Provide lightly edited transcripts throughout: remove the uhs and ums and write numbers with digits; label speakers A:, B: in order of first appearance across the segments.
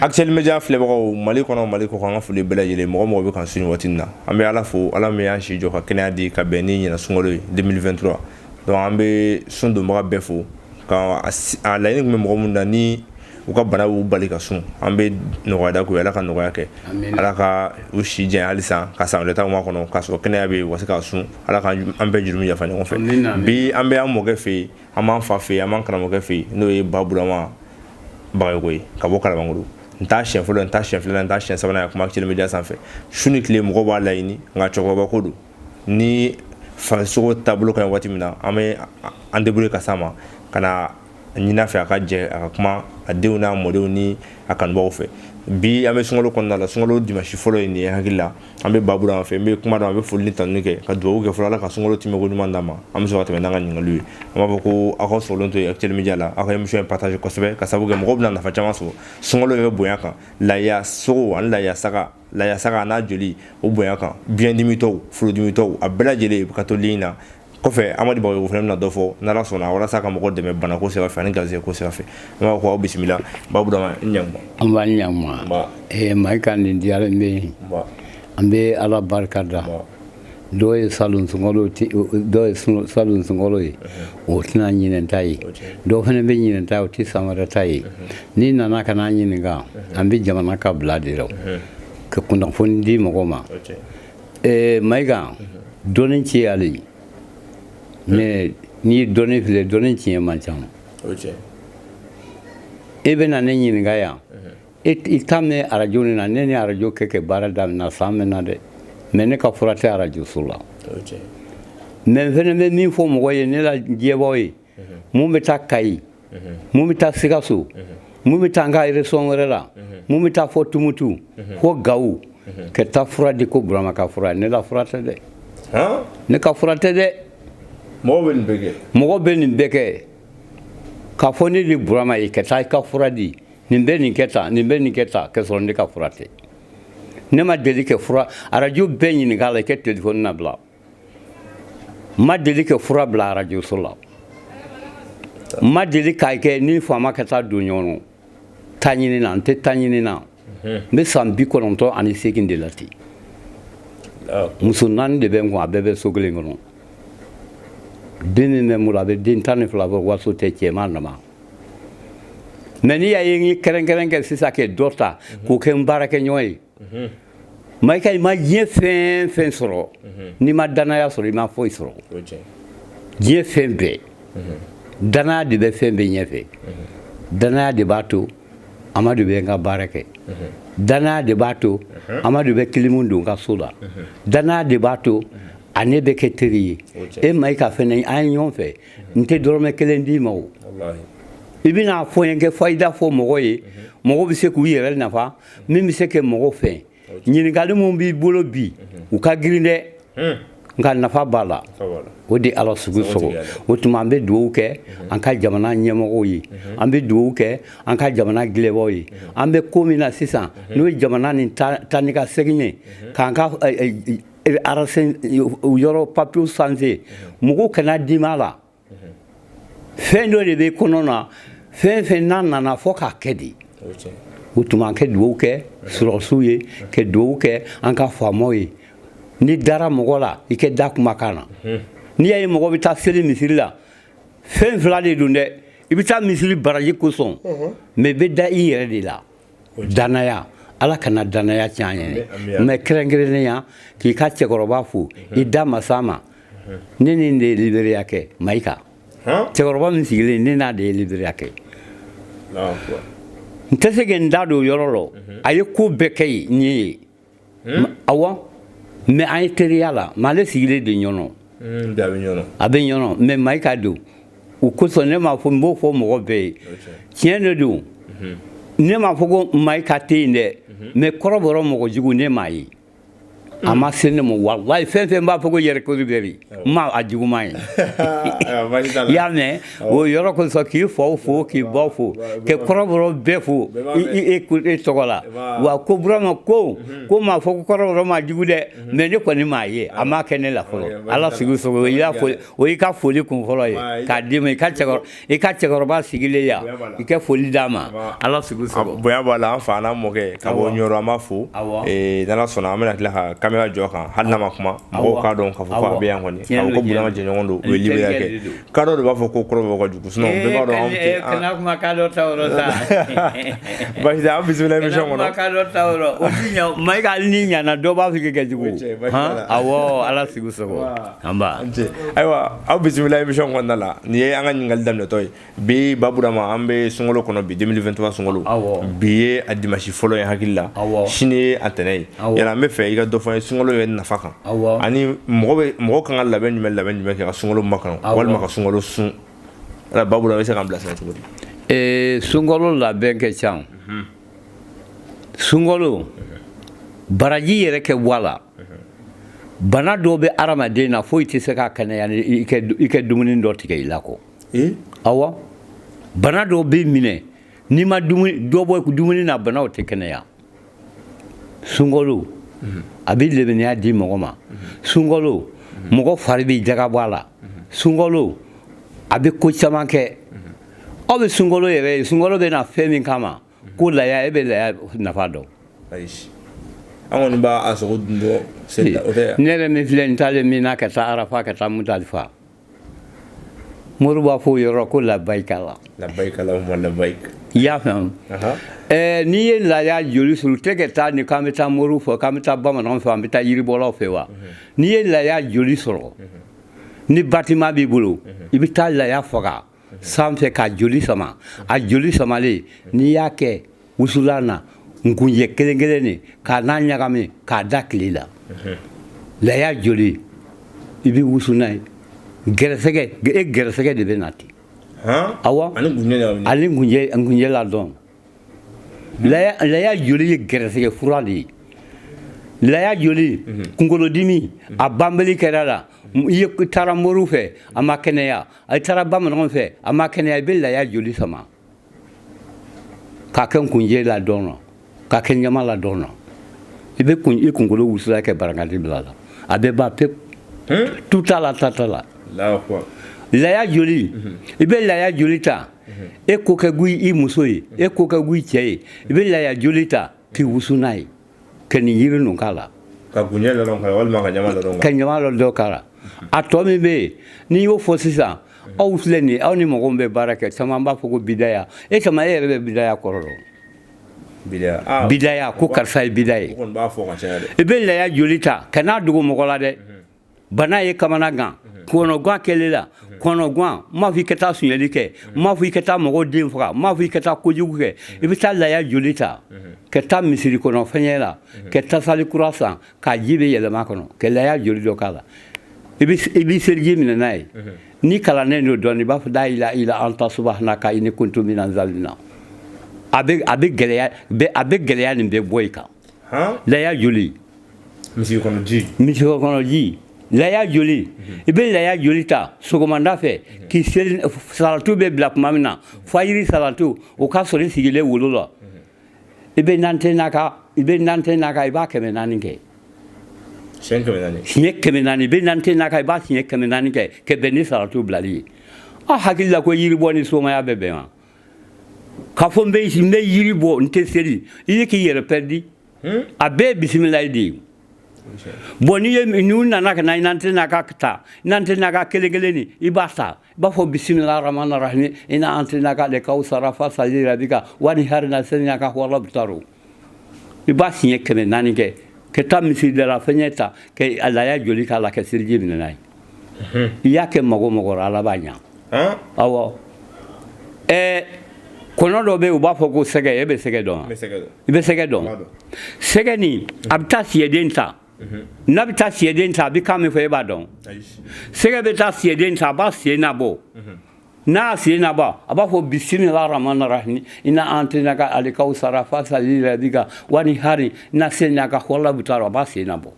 A: Actuel Media filɛbagaw, Mali kɔnɔ, Mali kɔ, an ka foli bɛɛ lajɛlen, mɔgɔ mɔgɔ bɛ kan su waati na. An bɛ Ala fo, Ala min y'an si jɔ ka kɛnɛya di ka bɛn ni ɲinan sunkalo ye 2023. Donc an bɛ sun donbaga bɛɛ fo, ka a laɲini tun bɛ mɔgɔ minnu na ni u ka bana y'u bali ka sun, an bɛ nɔgɔya da k'u ye. Ala ka nɔgɔya kɛ, Ala ka u si janya halisa ka san wɛrɛ ta kɔnɔ k'a sɔrɔ kɛnɛya bɛ yen, u ka se ka sun. Ala ka an bɛɛ jurumi yafa ɲɔgɔn fɛ. Bi an bɛ an mɔkɛ fɛ yen, an b'an fa fɛ yen, an b'an karamɔgɔkɛ fɛ yen, n'o ye Ba Burama Bagayoko ye ka bɔ Kalabankɔrɔ. N t'a siɲɛ fɔlɔ, n t'a siɲɛ filanan, n t'a siɲɛ sabanan ye kuma Actuel Media sanfɛ. Su ni tile mɔgɔw b'a laɲini, nka cɛkɔrɔba ko don ni farisogo taabolo ka ɲi waati min na, an bɛ an débrouiller ka s'a ma ka na ɲini a fɛ a ka jɛ a ka kuma a denw n'a mɔdenw ni a kanubagaw fɛ. Bi an bɛ sunkalo kɔnɔna la, sunkalo dimanche fɔlɔ ye nin ye. Hakili la, an bɛ Ba Burama fɛ, n bɛ kuma dɔn, an bɛ foli ni tanuni kɛ ka dugawu kɛ fɔlɔ, Ala ka sunkalo tɛmɛko ɲuman d'an ma. An bɛ sɔrɔ ka tɛmɛ n'an ka ɲininkaliw ye. An b'a fɔ ko aw ka sɔgɔlen to yen Actuel Media la, aw ka émission in partage kosɛbɛ, ka sababu kɛ mɔgɔw bɛna nafa caman sɔrɔ sunkalo yɛrɛ bonya kan, laya sogo ani laya saga, laya saga n'a joli o bonya kan, biyɛndimitɔw, furodimitɔw, a bɛɛ lajɛlen ka to ligne na. Kɔfɛ, Amadu Bagayogo fana bɛna dɔ fɔ n'Ala sɔnna, walasa ka mɔgɔw dɛmɛ banako sira fɛ ani garisɛgɛ ko sira fɛ. An b'a fɔ ko aw bisimila. Ba Burama, i ɲankuma.
B: An b'a ɲankuma. Mayiga, nin diyara n bɛ. An bɛ Ala barika da. Dɔw ye salon sunkalo, dɔw ye salon sunkalo ye, o tɛna ɲinɛ ta ye. Dɔw fana bɛ ɲinɛ ta ye, o tɛ san wɛrɛ ta ye. N'i nana ka n'a ɲininka, an bɛ jamana ka bila de la ka kunnafoni di mɔgɔw ma. Mayiga, dɔnni ci y'ale ye, mais n'i ye dɔnni filɛ, dɔnni tiɲɛ man ca. E bɛ na ne ɲininka yan, i t'a mɛn arajo nin na. Ne ni arajo kɛ baara daminɛ san mɛn na dɛ, mais ne ka fura tɛ arajo so la. Mais n fana bɛ min fɔ mɔgɔ ye, ne la jɛbaw ye, mun bɛ taa Kayi, mun bɛ taa Sikaso, mun bɛ taa n ka région wɛrɛ la, mun bɛ taa fɔ Tumutu, fo Gawo, ka taa fura di ko Burama ka fura, ne la fura tɛ dɛ. Ne ka fura tɛ dɛ.
A: Mɔgɔw bɛ nin bɛɛ kɛ.
B: Mɔgɔ bɛ nin bɛɛ kɛ k'a fɔ ne de Burama ye, ka taa i ka fura di, nin bɛ nin kɛ tan, nin bɛ nin kɛ tan, ka sɔrɔ ne ka fura tɛ. Ne ma deli ka fura arajo bɛɛ ɲininka a la, i ka telefɔni na bila. N ma deli ka fura bila arajoso la. N ma deli k'a kɛ ni faama ka taa don ɲɔgɔn ta ɲini na. N tɛ ta ɲini na. N bɛ san 98 de la ten. Muso naani de bɛ n kun, a bɛɛ bɛ so kelen kɔnɔ. Den min bɛ n bolo, a bɛ den 12 bɔ, waso tɛ cɛman nama. Mais n'i y'a ye n ye kɛrɛnkɛrɛn kɛ sisan kɛ dɔ ta k'o kɛ n baarakɛɲɔgɔn ye. Mayiga, i ma diɲɛ fɛn fɛn sɔrɔ, n'i ma danaya sɔrɔ, i ma foyi sɔrɔ. Diɲɛ fɛn bɛɛ, danaya de bɛ fɛn bɛɛ ɲɛfɛ. Danaya de b'a to Amadu bɛ n ka baara kɛ. Danaya de b'a to Amadu bɛ kilimu don n ka so la. Danaya de b'a to a ne bɛ kɛ teri ye. E Mayiga fɛnɛ, an ye ɲɔgɔn fɛ, n tɛ dɔrɔmɛ kelen d'i ma. O i bɛna fɔ n kɛ fayida fɔ mɔgɔ ye, mɔgɔ bɛ se k'u yɛrɛ nafa, min bɛ se kɛ mɔgɔ fɛ. Ɲininkali min b'i bolo bi, u ka girin dɛ, nka nafa b'a la. O de Ala sugu sɔgɔ. O tuma an bɛ dugawu kɛ an ka jamana ɲɛmɔgɔw ye, an bɛ dugawu kɛ an ka jamana gilɛbaw ye. An bɛ ko min na sisan, n'o ye jamana nin taa ni ka segin ye, k'an ka arasɛn yɔrɔ papiyew sanse, mɔgɔw kana dimi a la. Fɛn dɔ de bɛ kɔnɔ na, fɛn fɛn n'a nana fɔ k'a kɛ de. O tuma an kɛ dugawu kɛ sɔrɔdasiw ye, ka dugawu kɛ an ka faamaw ye. N'i dara mɔgɔ la, i kɛ da kumakan na. N'i y'a ye mɔgɔ bɛ taa seli misiri la, fɛn fila de don dɛ. I bɛ taa misiri baraji kosɔn, mais i bɛ da i yɛrɛ de la. Danaya, Ala kana danaya tiɲɛ an ye. Mais kɛrɛnkɛrɛnnenya k'i ka cɛkɔrɔba fo, i da ma s'a ma. Ne ni de ye liberiya kɛ, Mayiga. Cɛkɔrɔba min sigilen, ne n'a de ye liberiya kɛ. N tɛ se ka n da don yɔrɔ la. A ye ko bɛɛ kɛ yen n ye, awɔ, mais an ye teriya la, mais ale sigilen de ɲɔnɔ. A bɛ ɲɔnɔ, mais Mayiga don. O kosɔn ne m'a fɔ, n b'o fɔ mɔgɔ bɛɛ ye, tiɲɛ de don. Ne m'a fɔ ko Mayiga tɛ yen dɛ, mais kɔrɔbɔrɔ mɔgɔ jugu, ne m'a ye. A ma se ne ma, walayi. Fɛn fɛn b'a fɔ ko yɛrɛ kulubali, n ma a juguman ye. I y'a mɛn, o yɔrɔ kosɔn k'i faw fo, k'i baw fo, ka kɔrɔbɔrɔ bɛɛ fo i tɔgɔ la. Wa ko Burama ko m'a fɔ ko kɔrɔbɔrɔ ma jugu dɛ, mais ne kɔni m'a ye, a m'a kɛ ne la fɔlɔ. Ala sigi sogo, i y'a foli, o y'i ka foli kun fɔlɔ ye k'a d'i ma. I ka cɛkɔrɔba sigilen yan, i ka foli d'a ma. Ala sigi sogo.
A: Bonya b'a la. An fa n'a mɔkɛ ka bɔ Ɲɔrɔ, an b'a fo. N'Ala sɔnna, an bɛna tila ka caméra jɔ kan, hali n'a ma kuma, mɔgɔw k'a dɔn k'a fɔ ko a bɛ yan kɔni, k'a fɔ ko Burama jɛɲɔgɔn don, u ye libérer kɛ. Kadɔ de b'a fɔ ko kɔrɔbɔrɔ ka jugu, sinon bɛɛ b'a dɔn anw tɛ.
B: Kana kuma kadɔ ta yɔrɔ sa.
A: Baasi tɛ, an bisimila émission kɔnɔ.
B: Kana kuma kadɔ ta yɔrɔ, o ti ɲɛ. Mayiga, hali n'i ɲana, dɔ b'a fɔ k'i ka jugu. Awɔ, Ala sigi sago. Anba.
A: Ayiwa, aw bisimila émission kɔnɔna la. Nin ye an ka ɲininkali daminɛtɔ ye bi. Ba Burama, an bɛ sunkalo kɔnɔ bi, 2023 sunkalo. Bi ye a dimanche fɔlɔ ye hakili la, sini ye a tɛnɛ ye. Yala an bɛ fɛ i ka dɔ fɔ an ye sunkalo yɛrɛ nafa kan, ani mɔgɔ bɛ mɔgɔ kan ka labɛn jumɛn kɛ ka sunkalo makɔnɔ walima ka sunkalo sun. Yala Ba Burama bɛ se k'an bilasira cogo
B: di? Sunkalo labɛn kɛ ca. Sunkalo baraji yɛrɛ kɛ bɔ a la. Bana dɔw bɛ hadamaden na, foyi tɛ se ka kɛnɛya ni i ka dumuni dɔ tigɛ i la kɔ. Awɔ, bana dɔw bɛ minɛ, n'i ma dumuni dɔ bɔ dumuni na, banaw tɛ kɛnɛya. Sunkalo a bɛ lemɛnɛya di mɔgɔ ma. Sunkalo, mɔgɔ fari bɛ jaga bɔ a la. Sunkalo a bɛ ko caman kɛ. Aw bɛ sunkalo yɛrɛ ye, sunkalo bɛ na fɛn min kama ko laya, e bɛ laya nafa dɔn?
A: An kɔni b'a sogo dun dɔrɔn, o tɛ.
B: Ne yɛrɛ min filɛ nin taalen min na ka taa Arafa, ka taa Mudalifa, mori b'a fɔ o yɔrɔ ko labayika la.
A: Labayika lahumma labayik.
B: I y'a faamu? N'i ye laya joli sɔrɔ, tɛ ka taa nin k'an bɛ taa moriw fɛ, k'an bɛ taa bamananw fɛ, an bɛ taa yiribɔlaw fɛ wa. N'i ye laya joli sɔrɔ, ni bâtiment b'i bolo, i bɛ taa laya faga sanfɛ ka joli sama. A joli samalen, n'i y'a kɛ wusulan na, nkunjɛ kelen kelen de k'a n'a ɲagami k'a da tile la, laya joli, i bɛ wusu n'a ye, gɛrɛsɛgɛ, e gɛrɛsɛgɛ de bɛ na ten. Awɔ, ani nkunjɛ la dɔn. Laya joli ye gɛrɛsɛgɛ fura de ye. Laya joli, kunkolodimi a banbali kɛra la, i ye taara moriw fɛ, a ma kɛnɛya, a taara bamananw fɛ, a ma kɛnɛya, i bɛ laya joli sama k'a kɛ nkunjɛ la dɔn na, k'a kɛ ɲama la dɔn na, i bɛ i kunkolo wusula kɛ barakati bila la, a bɛ ban pewu. Tu t'a la, ta t'a la. Laya joli, i bɛ laya joli ta, e ko kɛ go i muso ye, e ko kɛ go i cɛ ye, i bɛ laya joli ta k'i wusu n'a ye, ka nin yiri ninnu k'a la.
A: Ka gunjɛ ladɔn k'a la walima ka ɲama ladɔn.
B: Ka ɲama ladɔn k'a la. A tɔ min bɛ yen, n'i y'o fɔ sisan, aw filɛ nin ye, aw ni mɔgɔw bɛ baara kɛ, caman b'a fɔ ko bidaya. E caman, e yɛrɛ bɛ bidaya kɔrɔ dɔn? Bidaya, ko karisa ye bida ye. I bɛ laya joli ta ka n'a dogo mɔgɔ la dɛ. Bana ye kamana gan, kɔnɔgan kɛlen la, kɔnɔgan, n m'a fɔ i ka taa sonyali kɛ, n m'a fɔ i ka taa mɔgɔw den faga, n m'a fɔ i ka taa kojugu kɛ. I bɛ taa laya joli ta ka taa misiri kɔnɔ fɛnyɛ la, ka tasali kura san k'a ji bɛ yɛlɛma kɔnɔ, ka laya joli dɔ k'a la, i bɛ seliji minɛ n'a ye. Ni kalannen don dɔɔnin, i b'a fɔ la ilaha illa anta subhanaka inni kuntu minaz zalimina. A bɛ gɛlɛya, a bɛ gɛlɛya nin bɛɛ bɔ i kan. Laya joli.
A: Misiri kɔnɔ ji.
B: Misiri kɔnɔ ji, laya joli. I bɛ laya joli ta sɔgɔmada fɛ k'i seli, salatu bɛ bila tuma min na, fajiri salatu, o ka sɔrɔ i sigilen wolo la, i bɛ nantenaka, i bɛ nantenaka, i b'a 400 kɛ.
A: Siɲɛ 400.
B: Siɲɛ 400, i bɛ nantenaka, i b'a siɲɛ 400 kɛ ka bɛn ni salatu bilali ye. Aw hakili la ko yiribɔ ni somaya bɛ bɛn wa? K'a fɔ n bɛ yiri bɔ, n tɛ seli, i ye k'i yɛrɛ pɛridi. A bɛɛ ye bisimilayi de ye. Bon, n'i ye n'u nana ka na nantenaka ta, nantenaka kelen kelen nin, i b'a ta, i b'a fɔ bisimilahi rahmani rahim, ina antenaka le kawsara fasali rabika wani harina sɛnɛka wala butaro. I b'a siɲɛ 400 kɛ, ka taa misiri da la fɛnyɛ ta, ka laya joli k'a la, ka seliji minɛ n'a ye. I y'a kɛ mɔgɔ mɔgɔ la, Ala b'a ɲa. Awɔ, kɔnɔ dɔ bɛ yen, u b'a fɔ ko sɛgɛ. E bɛ sɛgɛ dɔn wa? I bɛ sɛgɛ dɔn. Sɛgɛ nin, a bɛ taa siyɛden ta. N'a bɛ taa siyɛden ta, a bɛ kan min fɔ, e b'a dɔn? Sɛgɛ bɛ taa siyɛden ta, a b'a sen nabɔ. N'a sen nabɔ, a b'a fɔ bisimila rahman rahim, ina antenaka alikawsara fasali rabika wani hari na senaka wala butaro. A b'a sen nabɔ.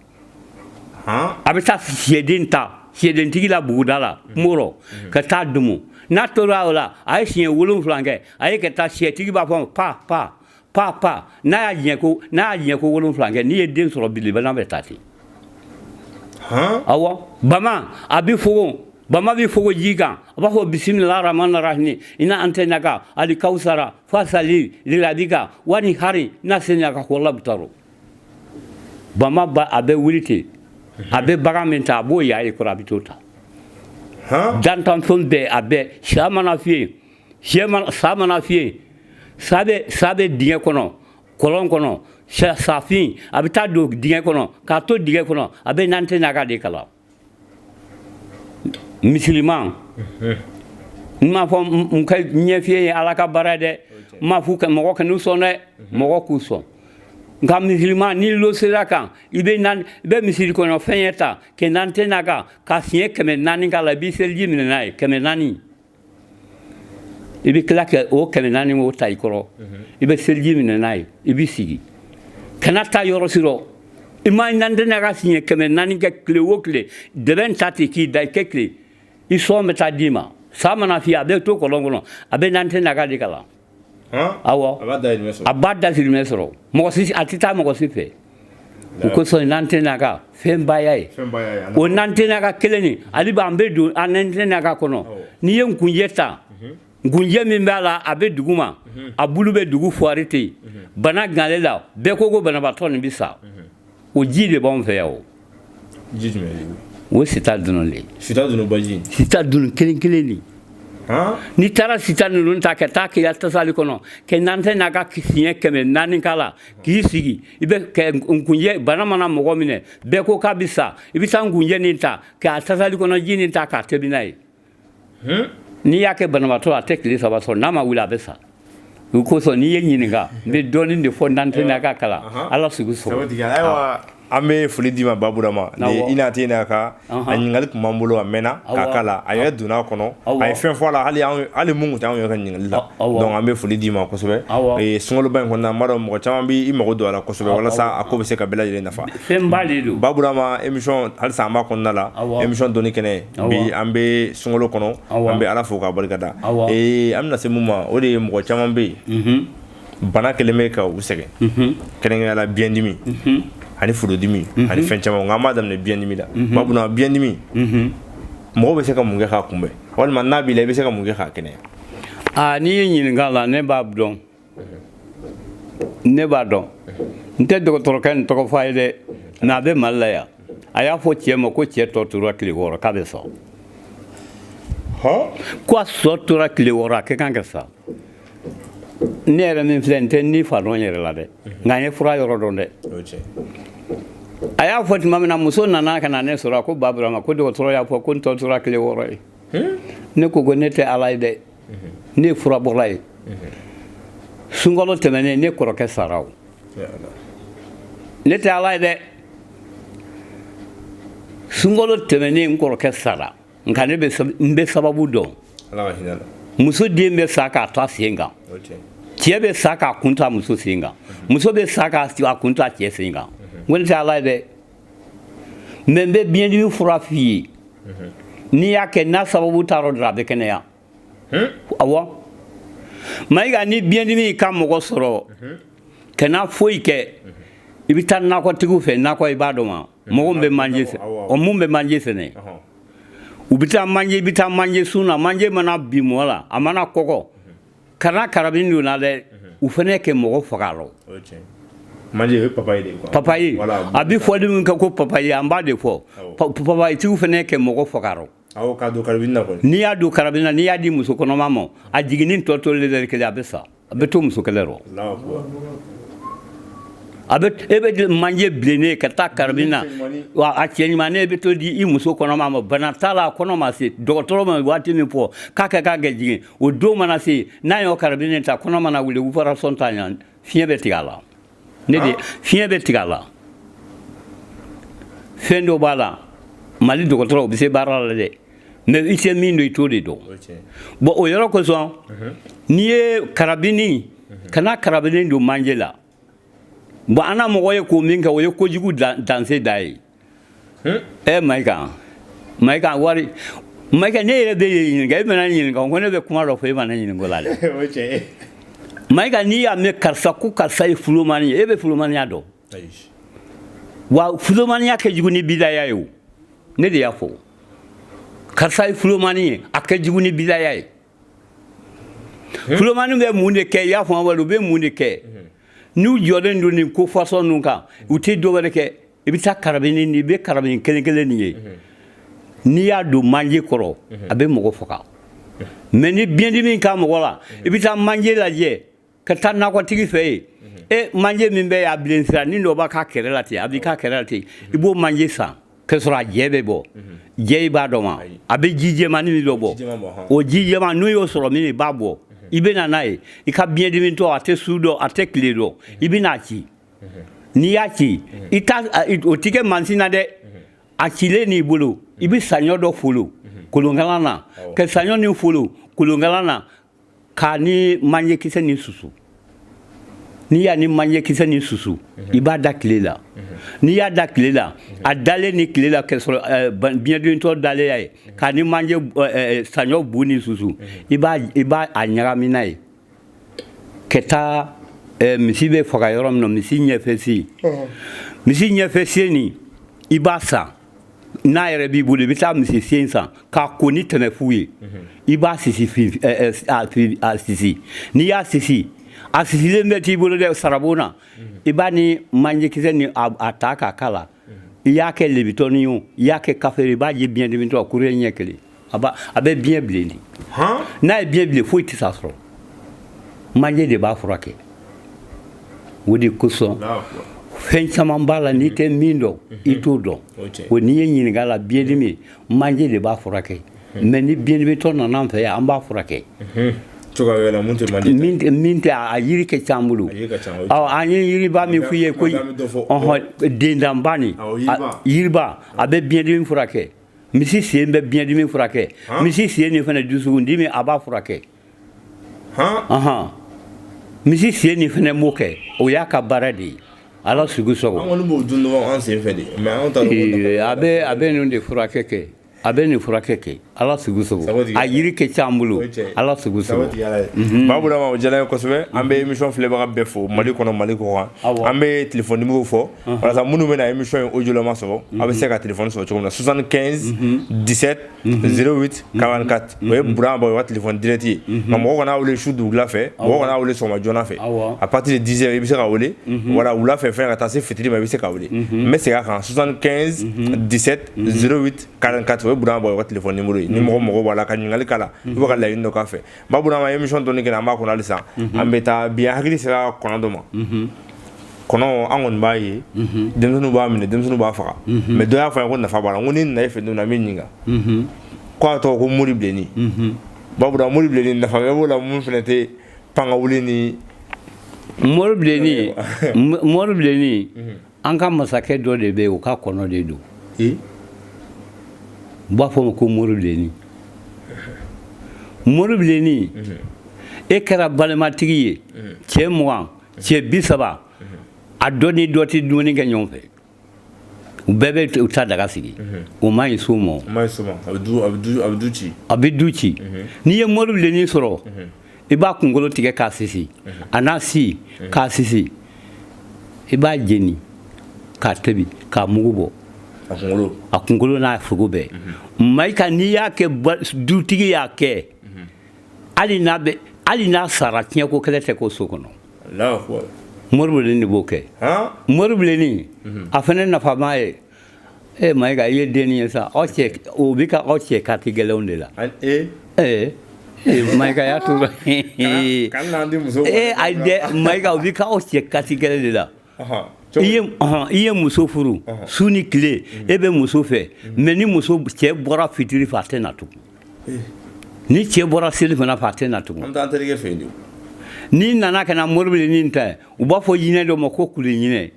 B: A bɛ taa sɛden ta sɛdentigi la buguda la kungo rɔ ka taa dumu. N'a tora o la, a ye siɲɛ 7 kɛ, a ye ka taa sɛtigi b'a fɔ pa pa pa pa. N'a y'a ɲɛ ko 7 kɛ, n'i ye den sɔrɔ, bilibana bɛ taa ten. Awɔ, bama a bɛ fogo, bama bɛ fogo ji kan, a b'a fɔ bisimila rahman rahim ina antenaka ali kawsara fasali lirabika wani hari na senaka wala butaro. Bama ba a bɛ wuli ten, a bɛ bagan min ta, a b'o y'a ye kɔrɔ, a bɛ t'o ta. Dantanfɛn bɛɛ a bɛɛ. Sa mana fiyɛ, sɛ mana, sa mana fiyɛ, sa bɛ dingɛ kɔnɔ, kɔlɔn kɔnɔ, safin a bɛ taa don dingɛ kɔnɔ k'a to dingɛ kɔnɔ, a bɛ nante n'a ka de kalan misiliman. N m'a fɔ n ka ɲɛfiyɛ ye Ala ka baara ye dɛ, n m'a fɔ mɔgɔ kan'u sɔn dɛ, mɔgɔ k'u sɔn. Nka misiliman, ni lo sera kan, i bɛ nan, i bɛ misiri kɔnɔ fɛn ye ta kɛ nante n'a kan ka siɲɛ 400 k'a la, i b'i seliji minɛ n'a ye 400. I bɛ tila ka o 400 o ta i kɔrɔ, i bɛ seliji minɛ n'a ye, i b'i sigi, kana taa yɔrɔ si rɔ. I ma nante n'a ka siɲɛ 400 kɛ tile o tile, dɛbɛn ta ten k'i da i kɛ tile, i sɔn bɛ taa d'i ma. Sa mana fiyɛ, a bɛ to kɔlɔn kɔnɔ, a bɛ nante n'a ka de kalan. Awɔ, a b'a dahirimɛ sɔrɔ. Mɔgɔ si a tɛ taa mɔgɔ si fɛ. O kosɔn nante n'a ka fɛnbaya ye o nante n'a ka kelen nin. Ale b'an bɛ don an nante n'a ka kɔnɔ. N'i ye nkunjɛ ta, nkunjɛ min b'a la, a bɛ dugu ma, a bulu bɛ dugu fuwari ten. Bana ganle la, bɛɛ ko ko banabaatɔ nin bɛ sa, o ji de b'anw fɛ yan. O
A: ji jumɛn?
B: O sita dunu de.
A: Sita dunu baji.
B: Sita dunu kelen kelen de. N'i taara sita ninnu ta ka taa k'i tasali kɔnɔ kɛ nante n'a ka siɲɛ 400 k'a la k'i sigi, i bɛ kɛ nkunjɛ. Bana mana mɔgɔ minɛ, bɛɛ ko k'a bɛ sa, i bɛ taa nkunjɛ nin ta k'a tasali kɔnɔ ji nin ta k'a tobi n'a ye. N'i y'a kɛ banabaatɔ, a tɛ tile 3 sɔrɔ, n'a ma wuli, a bɛ sa. O kosɔn n'i ye ɲininka, n bɛ dɔɔnin de fɔ nante n'a ka kalan Ala sugu sɔrɔ.
A: Ayiwa, an bɛ foli d'i ma, Baburama. Ni i n'a tɛ n'a ka a ɲininkali tun b'an bolo a mɛnna k'a k'a la, a yɛrɛ donna a kɔnɔ, a ye fɛn fɔ a la, hali hali mun tun tɛ anw yɛrɛ ka ɲininkali la. Donc an bɛ foli d'i ma kosɛbɛ. Sunkaloba in kɔnɔna, n b'a dɔn mɔgɔ caman b'i mago don a la kosɛbɛ walasa a ko bɛ se ka bɛɛ lajɛlen nafa.
B: Fɛnba de don.
A: Baburama, émission halisa an b'a kɔnɔna la, émission dɔnni kɛnɛ. Bi an bɛ sunkalo kɔnɔ, an bɛ Ala fo k'a barikada. An bɛna se mun ma, o de ye mɔgɔ caman bɛ yen, bana kɛlen bɛ ka u sɛgɛn, kɛrɛnkɛrɛnnenya la biyɛndimi ani furudimi ani fɛn caman. Nka an b'a daminɛ biyɛndimi la. Babuna, biyɛndimi, mɔgɔ bɛ se ka mun kɛ k'a kunbɛn, walima n'a b'i la, i bɛ se ka mun kɛ k'a kɛnɛya?
B: Aa, n'i ye ɲininka la, ne b'a dɔn, ne b'a dɔn. N tɛ dɔgɔtɔrɔkɛ nin tɔgɔ fɔ a ye dɛ, mais a bɛ Mali la yan. A y'a fɔ cɛ ma ko cɛ tɔ tora tile 6 k'a bɛ sa, ko a sɔ tora tile 6, a kɛ kan ka sa. Ne yɛrɛ min filɛ, n tɛ ni fa dɔn yɛrɛ la dɛ, nka n ye fura yɔrɔ dɔn dɛ. A y'a fɔ tuma min na, muso nana ka na ne sɔrɔ, a ko Baburama, ko dɔgɔtɔrɔ y'a fɔ ko n tɔ tora tile 6 ye. Ne ko ko ne tɛ Ala ye dɛ, ne ye furabɔla ye. Sunkalo tɛmɛnen, ne kɔrɔkɛ sara. O ne tɛ Ala ye dɛ. Sunkalo tɛmɛnen, n kɔrɔkɛ sara, nka ne bɛ n bɛ sababu dɔn. Muso den bɛ sa k'a to a sen kan, cɛ bɛ sa k'a kun to a muso sen kan, muso bɛ sa k'a kun to a cɛ sen kan. N ko ne tɛ Ala ye dɛ, mais n bɛ biyɛndimi fura f'i ye. N'i y'a kɛ, n'a sababu t'a rɔ dɔrɔn, a bɛ kɛnɛya. Awɔ, Mayiga, ni biyɛndimi ka mɔgɔ sɔrɔ, kana foyi kɛ, i bɛ taa nakɔtigiw fɛ. Nakɔ, i b'a dɔn wa, mɔgɔ min bɛ manje sɛnɛ, mun bɛ manje sɛnɛ, u bɛ taa manje, i bɛ taa manje sun na. Manje mana bin mɔgɔ la, a mana kɔgɔ, kana karabini don na dɛ, u fana kɛ mɔgɔ faga rɔ.
A: Manje o ye papaye de ye quoi.
B: Papaye, a bɛ fɔli min kɛ ko papaye, an b'a de fɔ, papaye tigiw fana kɛ mɔgɔ faga rɔ.
A: Awɔ, k'a don karabini na kɔni.
B: N'i y'a don karabini na, n'i y'a di muso kɔnɔma ma, a jiginni tɔ tolen kelen, a bɛ sa, a bɛ to muso kɛlɛ rɔ. A bɛ e bɛ manje bilennen ka taa karabini na wa, a cɛ ɲumannen, e bɛ to di i muso kɔnɔma ma, bana t'a la, a kɔnɔ ma se dɔgɔtɔrɔ ma waati min fɔ k'a kɛ k'a kɛ jigin, o don mana se, n'a y'o karabini ta, kɔnɔ mana wuli, opération t'a ɲɛ, fiɲɛ bɛ tigɛ a la. Ne de fiɲɛ bɛ tigɛ a la. Fɛn dɔ b'a la, Mali dɔgɔtɔrɔ u bɛ se baara la dɛ, mais i tɛ min dɔn, i t'o de dɔn. Bon, o yɔrɔ kosɔn, n'i ye karabini, kana karabini don manje la. Bon, an na mɔgɔ ye k'o min kɛ, o ye kojugu danse da ye. Ɛ Mayiga, Mayiga wari, Mayiga, ne yɛrɛ bɛ ɲininka, e bɛna ɲininka ko ne bɛ kuma dɔ fɔ, e ma ne ɲininka o la dɛ.
A: O ye tiɲɛ ye.
B: Mayiga, n'i y'a mɛn karisa ko karisa ye fulomani ye, e bɛ fulomaniya dɔn?
A: Ayi.
B: Wa fulomaniya kɛ jugu ni bidaya ye o. Ne de y'a fɔ, karisa ye fulomani ye, a kɛ jugu ni bidaya ye. Fulomani bɛ mun de kɛ? I y'a fɔ, wali u bɛ mun de kɛ n'u jɔlen don nin ko façon ninnu kan? U tɛ dɔ wɛrɛ kɛ, i bɛ taa karabini, i bɛ karabini kelen kelen nin ye, n'i y'a don manje kɔrɔ, a bɛ mɔgɔ faga. Mais ni biyɛndimi ka mɔgɔ la, i bɛ taa manje lajɛ ka taa nakɔtigi fɛ yen. E manje min bɛ a bilen sira ni dɔ b'a ka kɛrɛ la ten, a b'i ka kɛrɛ la ten, i b'o manje san ka sɔrɔ a jɛ bɛ bɔ. Jɛ, i b'a dɔn ma, a bɛ ji jɛmannin min dɔ bɔ, o ji jɛman, n'o y'o sɔrɔ min, i b'a bɔ, i bɛ na n'a ye. I ka biyɛndimitɔ, a tɛ su dɔn, a tɛ tile dɔn, i bɛ n'a ci. N'i y'a ci, i t'a o tɛ kɛ mansin na dɛ. A cilen n'i bolo, i bɛ saɲɔ dɔ folo kolonkalan na, ka saɲɔ nin folo kolonkalan na k'a ni manjekisɛ nin susu. N'i y'a ni manjekisɛ nin susu, i b'a da tile la. N'i y'a da tile la, a dalen ni tile la, k'a sɔrɔ biyɛndimitɔ dalen y'a ye k'a ni manje saɲɔ bu ni susu, i b'a a ɲagami n'a ye ka taa misi bɛ faga yɔrɔ min na, misi ɲɛfɛ sen, misi ɲɛfɛ sen nin, i b'a san. N'a yɛrɛ b'i bolo, i bɛ taa misi sen san k'a ko ni tɛmɛfu ye, i b'a sisi, a sisi. N'i y'a sisi, a sisilen bɛ t'i bolo dɛ, sarabon na, i b'a ni manjekisɛ ni a ta k'a k'a la. I y'a kɛ lebitɔni ye o, i y'a kɛ kafe, i b'a ji biyɛndimitɔ kuru ɲɛ kelen, a bɛ biɲɛ bilen de. N'a ye biɲɛ bilen, foyi tɛ s'a sɔrɔ. Manje de b'a furakɛ. O de kosɔn fɛn caman b'a la, n'i tɛ min dɔn, i t'o dɔn. O n'i ye ɲininka la, biyɛndimi, manje de b'a furakɛ. Mais ni biyɛndimitɔ nana an fɛ yan, an b'a furakɛ.
A: Cogoya wɛrɛ la mun tɛ manje?
B: Min tɛ, a yiri ka ca an bolo. Ɔ, an ye yiriba min f'i ye ko ɔhɔn, dendanba nin, yiriba, a bɛ biyɛndimi furakɛ. Misi sen bɛ biyɛndimi furakɛ. Misi sen nin fana, dusukundimi, a b'a furakɛ. Ɔhɔn, misi sen nin fana m'o kɛ, o y'a ka baara de ye. Ala sugu sɔgɔ.
A: An kɔni b'o dun dɔrɔn an sen fɛ de, mais anw t'a dɔn.
B: A bɛ ninnu de furakɛ kɛ, a bɛ nin furakɛ kɛ. Ala sugu sɔgɔ, a yiri ka ca an bolo. Ala sugu sɔgɔ.
A: Babu Burama, o diyara n ye kosɛbɛ. An bɛ émission filɛbaga bɛɛ fo, Mali kɔnɔ, Mali kɔkan. An bɛ téléphone numéro fɔ walasa minnu bɛna émission in audio lama sɔrɔ, a bɛ se ka téléphone sɔrɔ cogo min na: 75 17 08 44. O ye Burama Bagayogo ka téléphone direct ye. Nka mɔgɔ kana wele su dugula fɛ, mɔgɔ kana wele sɔgɔma joona fɛ. À partir de 10 heures, i bɛ se ka wele, wala wula fɛ fɛn ka taa se fitiri ma, i bɛ se ka wele. N bɛ segin a kan: 75 17 08 44, o ye Burama Bagayogo ka téléphone numéro ye. Ni mɔgɔ mago b'a la ka ɲininkali k'a la ou ka laɲini dɔ k'a fɛ. Babu Burama, émission dɔɔni kɛnɛ, an b'a kɔnɔ halisa. An bɛ taa bi, an hakili sera kɔnɔ dɔ ma. Kɔnɔ, an kɔni b'a ye denmisɛnninw b'a minɛ, denmisɛnninw b'a faga, mais dɔ y'a fɔ an ye ko nafa b'a la. N ko ni nana e fɛ don min na, n b'i ɲininka ko a tɔgɔ ko mori bilenni. Babu Burama, mori bilenni, nafa bɛɛ b'o la, mun fɛnɛ tɛ pan ka wuli ni?
B: Mori bilenni, mori bilenni, an ka masakɛ dɔ de bɛ yen, o ka kɔnɔ de don. U b'a fɔ o ma ko mori bilenni. Mori bilenni, e kɛra balimatigi ye, cɛ 20, cɛ 30, a dɔ ni dɔ tɛ dumuni kɛ ɲɔgɔn fɛ, u bɛɛ bɛ u ta daga sigi, o ma ɲi so ma.
A: O ma ɲi so ma, a bɛ du ci.
B: A bɛ du ci. N'i ye mori bilenni sɔrɔ, i b'a kunkolo tigɛ k'a sisi, a n'a si k'a sisi, i b'a jeni k'a tobi k'a mugu bɔ.
A: A kunkolo?
B: A kunkolo n'a fogo bɛɛ. Mayika, n'i y'a kɛ, dutigi y'a kɛ, hali n'a sara, tiɲɛko kɛlɛ tɛ k'o so kɔnɔ. Mori bilenni de b'o kɛ. Mori bilenni, a fana nafama ye. E Mayiga, i ye denni ye sa, aw cɛ, o bɛ ka aw cɛ kati gɛlɛnw de la. Ee Mayiga y'a to ee ayi dɛ, Mayiga, o bɛ ka aw cɛ kati gɛlɛn de la. I ye muso furu, su ni tile e bɛ muso fɛ, mais ni muso cɛ bɔra fitiri fɛ, a tɛ na tugun. Ni cɛ bɔra seli fana fɛ, a tɛ na tugun.
A: An bɛ taa an terikɛ fɛ yen de.
B: N'i nana ka na mori bilenni ta, u b'a fɔ ɲinɛ dɔ ma ko kule ɲinɛ.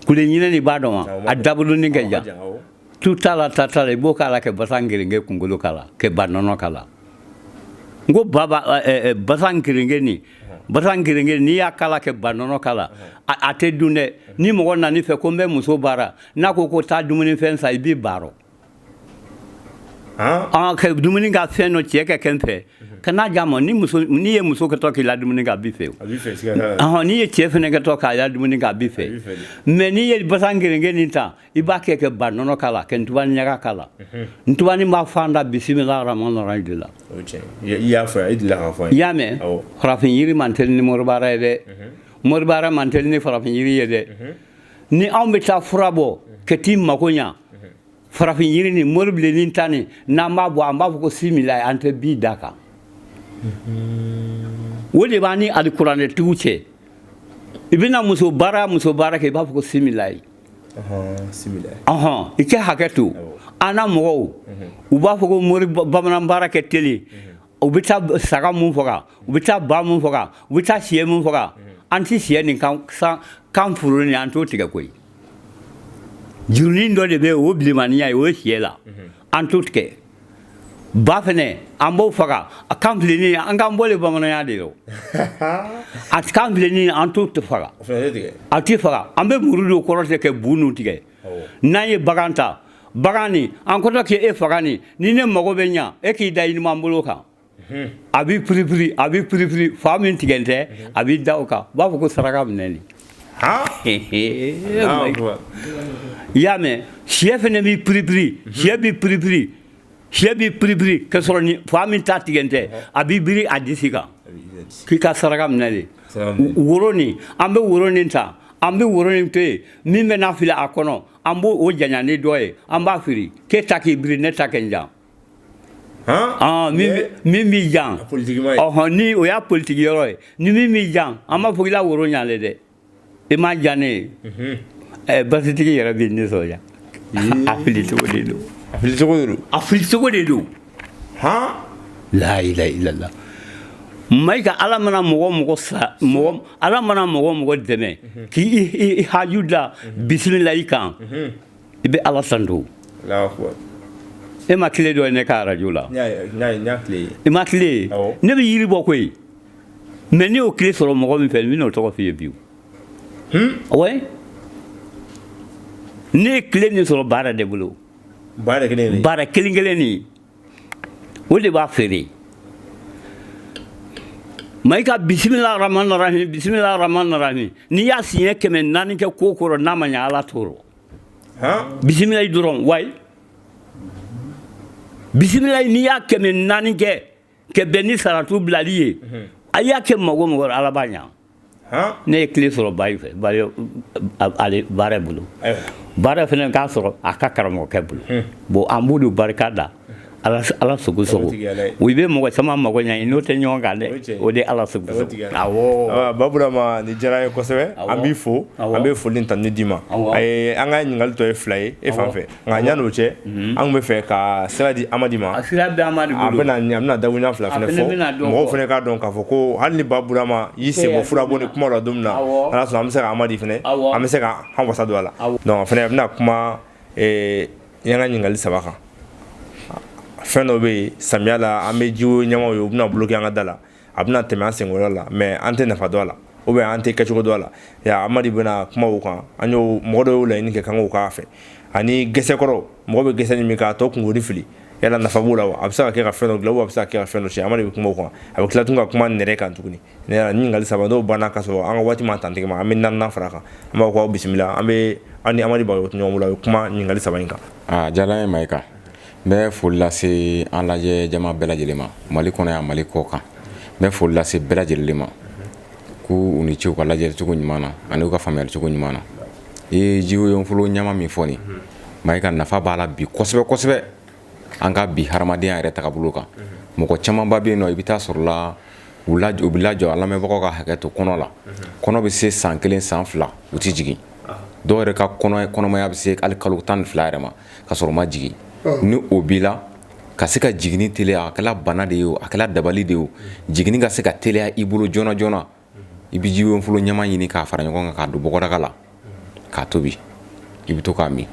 B: Kule ɲinɛ nin, b'a dɔn wa? A dabolonin ka jan. Tu t'a la, ta t'a la, i b'o k'a la kɛ basan gerenke kunkolo k'a la, kɛ ba nɔnɔ k'a la. N ko ba b'a basan gerenke nin. Basan geren n'i y'a kala kɛ ba nɔnɔ kala, a tɛ dun dɛ. Ni mɔgɔ nana fɛ ko n bɛ muso baara, n'a ko ko taa dumunifɛn san, i b'i baaro ka dumuni ka fɛn dɔ cɛ kɛ kɛ n fɛ ka n'a d'a ma. Ni muso, n'i ye muso kɛtɔ k'i la dumuni kɛ, a b'i fɛ. N'i ye cɛ fana kɛtɔ k'a la dumuni kɛ, a b'i fɛ. Mais n'i ye basan geren nin ta, i b'a kɛ kɛ ba nɔnɔ k'a la, kɛ ntubani ɲaga k'a la. Ntubani b'a fan da bisimila rahman rahim de la.
A: I y'a fɔ, i delila k'a fɔ.
B: I y'a mɛn, farafin yiri man teli ni moribaara ye dɛ. Moribaara man teli ni farafin yiri ye dɛ. Ni anw bɛ taa fura bɔ ka t'i mako ɲa, farafin yiri ni mori bilennin ta ni n'an b'a bɔ, an b'a fɔ ko simila, an tɛ bi da kan. O de b'an ni alikuranɛtigiw cɛ. I bɛna muso baara kɛ, i b'a fɔ ko simila ye. I kɛ hakɛ to an na mɔgɔw, u b'a fɔ ko mori bamanan baara kɛ teli. U bɛ taa saga mun faga, u bɛ taa ba mun faga, u bɛ taa siyɛ mun faga. An tɛ siyɛ nin kan foro nin, an t'o tigɛ koyi. Jurunin dɔ de bɛ yen, o bilenmaniya ye, o ye siyɛ la, an t'o tigɛ. Ba fɛnɛ, an b'o faga, a kan filenin, an k'an bɔ le bamananya de ye. A kan filenin, an t'o faga, a tɛ faga. An bɛ muru don kɔrɔ tigɛ kɛ bu ninnu tigɛ. N'an ye bagan ta, bagan nin an kɔtɔ k'e faga nin, ni ne mago bɛ ɲa, e k'i da i numan bolo kan, a b'i piripiri, a b'i piripiri, fa min tigɛ tɛ, a b'i da o kan, u b'a fɔ ko saraka minɛ nin. I y'a mɛn, siyɛ fɛnɛ b'i piripiri, siyɛ b'i piripiri, siyɛ b'i piripiri, ka sɔrɔ ni fa min ta tigɛ tɛ, a b'i biri a disi kan k'i ka saraka minɛ de. Woro nin, an bɛ woro nin ta, an bɛ woro nin to yen, min bɛ n'a fili a kɔnɔ, an b'o o janya ni dɔ ye, an b'a fili k'e ta k'i biri, ne ta kɛ n jan. Min b'i jan, ni o y'a politiki yɔrɔ ye, ni min b'i jan, an b'a fɔ k'i la woro ɲalen dɛ, i m'a jan ne ye. Basitigi yɛrɛ b'i nisɔndiya. A fili cogo de don.
A: A fili cogo de don.
B: A fili cogo de don. La ilaha illallah. Mayiga, ala mana mɔgɔ sa, mɔgɔ ala mana mɔgɔ dɛmɛ k'i haju da bisimila i kan, i bɛ ala santo. E ma tile dɔ ye ne ka arajo la. I ma tile ye. Ne bɛ yiri bɔ koyi. Mais ne y'o tile sɔrɔ mɔgɔ min fɛ, n bɛn'o tɔgɔ f'i ye bi. Ouais. Ne ye tile min sɔrɔ baara de bolo.
A: Baara kelen.
B: Baara kelen kelen nin. O de b'a feere. Mayiga, bisimila rahman rahim, bisimila rahman rahim. N'i y'a siɲɛ 400 kɛ ko kɔrɔ, n'a ma ɲɛ ala t'o rɔ. Bisimila dɔrɔn, wayi. Bisimila, n'i y'a 400 kɛ ka bɛn ni saratu bilali ye, a y'a kɛ mago mɔgɔ, ala b'a ɲa. Ne ye tile sɔrɔ bayi fɛ, ale baara bolo. Baara fana k'a sɔrɔ a ka karamɔgɔkɛ bolo. Bon, an b'olu barika da ala sogo sogo. U bɛ mɔgɔ caman mago ɲɛ, n'o tɛ ɲɔgɔn kan dɛ, o de ala sogo sogo.
A: Awɔ. Ba Burama, nin diyara an ye kosɛbɛ. An b'i fo, an bɛ foli ni tanuni d'i ma. An ka ɲininkali tɔ ye 2 ye e fan fɛ, nka yan'o cɛ, an tun bɛ fɛ ka sira di Amadi ma.
B: A sira bɛ Amadi bolo.
A: A bɛna dakuruɲa 2 fana fɔ. Mɔgɔw fana k'a dɔn k'a fɔ ko hali ni Ba Burama y'i sen bɔ fura bɔ ni kuma la don min na, ala sɔnna, an bɛ se ka Amadi fana, an bɛ se ka an wasa don a la. Donc a fana, a bɛna kuma yan ka ɲininkali 3 kan. Fɛn dɔ bɛ yen samiya la, an bɛ ji ɲamaw ye, u bɛna bloquer an ka da la, a bɛna tɛmɛ an senkɔrɔ la, mais an tɛ nafa dɔn a la, ou bien an tɛ kɛcogo dɔn a la. Ya Amadi bɛna kuma o kan. An y'o mɔgɔ dɔw y'o laɲini kɛ k'an k'o k'a fɛ. Ani gɛsɛkɔrɔ, mɔgɔ bɛ gɛsɛ min k'a tɔ kunkolo fili, yala nafa b'o la wa? A bɛ se ka kɛ ka fɛn dɔ dilan, ou a bɛ se ka kɛ ka fɛn dɔ tiɲɛ? Amadi bɛ kuma o kan. A bɛ tila tun ka kuma nɛrɛ kan tuguni. Ni ɲininkali 3 n'o banna, ka sɔrɔ an ka waati ma tantigɛ ma, an bɛ 4nan fara kan. An b'a fɔ k'aw bisimila, an bɛ an ni Amadi Bagayogo to ɲɔgɔn bolo, a bɛ kuma ɲininkali 3 in kan.
C: A diyara n ye Mayiga. N bɛ foli lase an lajɛ jama bɛɛ lajɛlen ma, Mali kɔnɔ yan, Mali kɔ kan. N bɛ foli lase bɛɛ lajɛlen ma k'u u ni ce u ka lajɛli cogo ɲuman na ani u ka faamuyali cogo ɲuman na. I ye jiwoyonfolo ɲama min fɔ nin, Mayiga, nafa b'a la bi kosɛbɛ kosɛbɛ an ka bi hadamadenya yɛrɛ tagabolo kan. Mɔgɔ camanba bɛ yen nɔ, i bɛ taa sɔrɔ la u bɛ lajɔ, a lamɛnbagaw ka hakɛ to, kɔnɔ la. Kɔnɔ bɛ se san 1, san 2, u tɛ jigin. Dɔw yɛrɛ ka kɔnɔmaya bɛ se hali kalo 12 yɛrɛ ma ka sɔrɔ u ma jigin. Ni o b'i la, ka se ka jiginni teliya, a kɛla bana de ye o, a kɛla dabali de ye o, jiginni ka se ka teliya i bolo joona joona, i bɛ jiwoyonfolo ɲama ɲini k'a fara ɲɔgɔn kan k'a don bɔgɔdaga la k'a tobi, i bɛ to k'a min.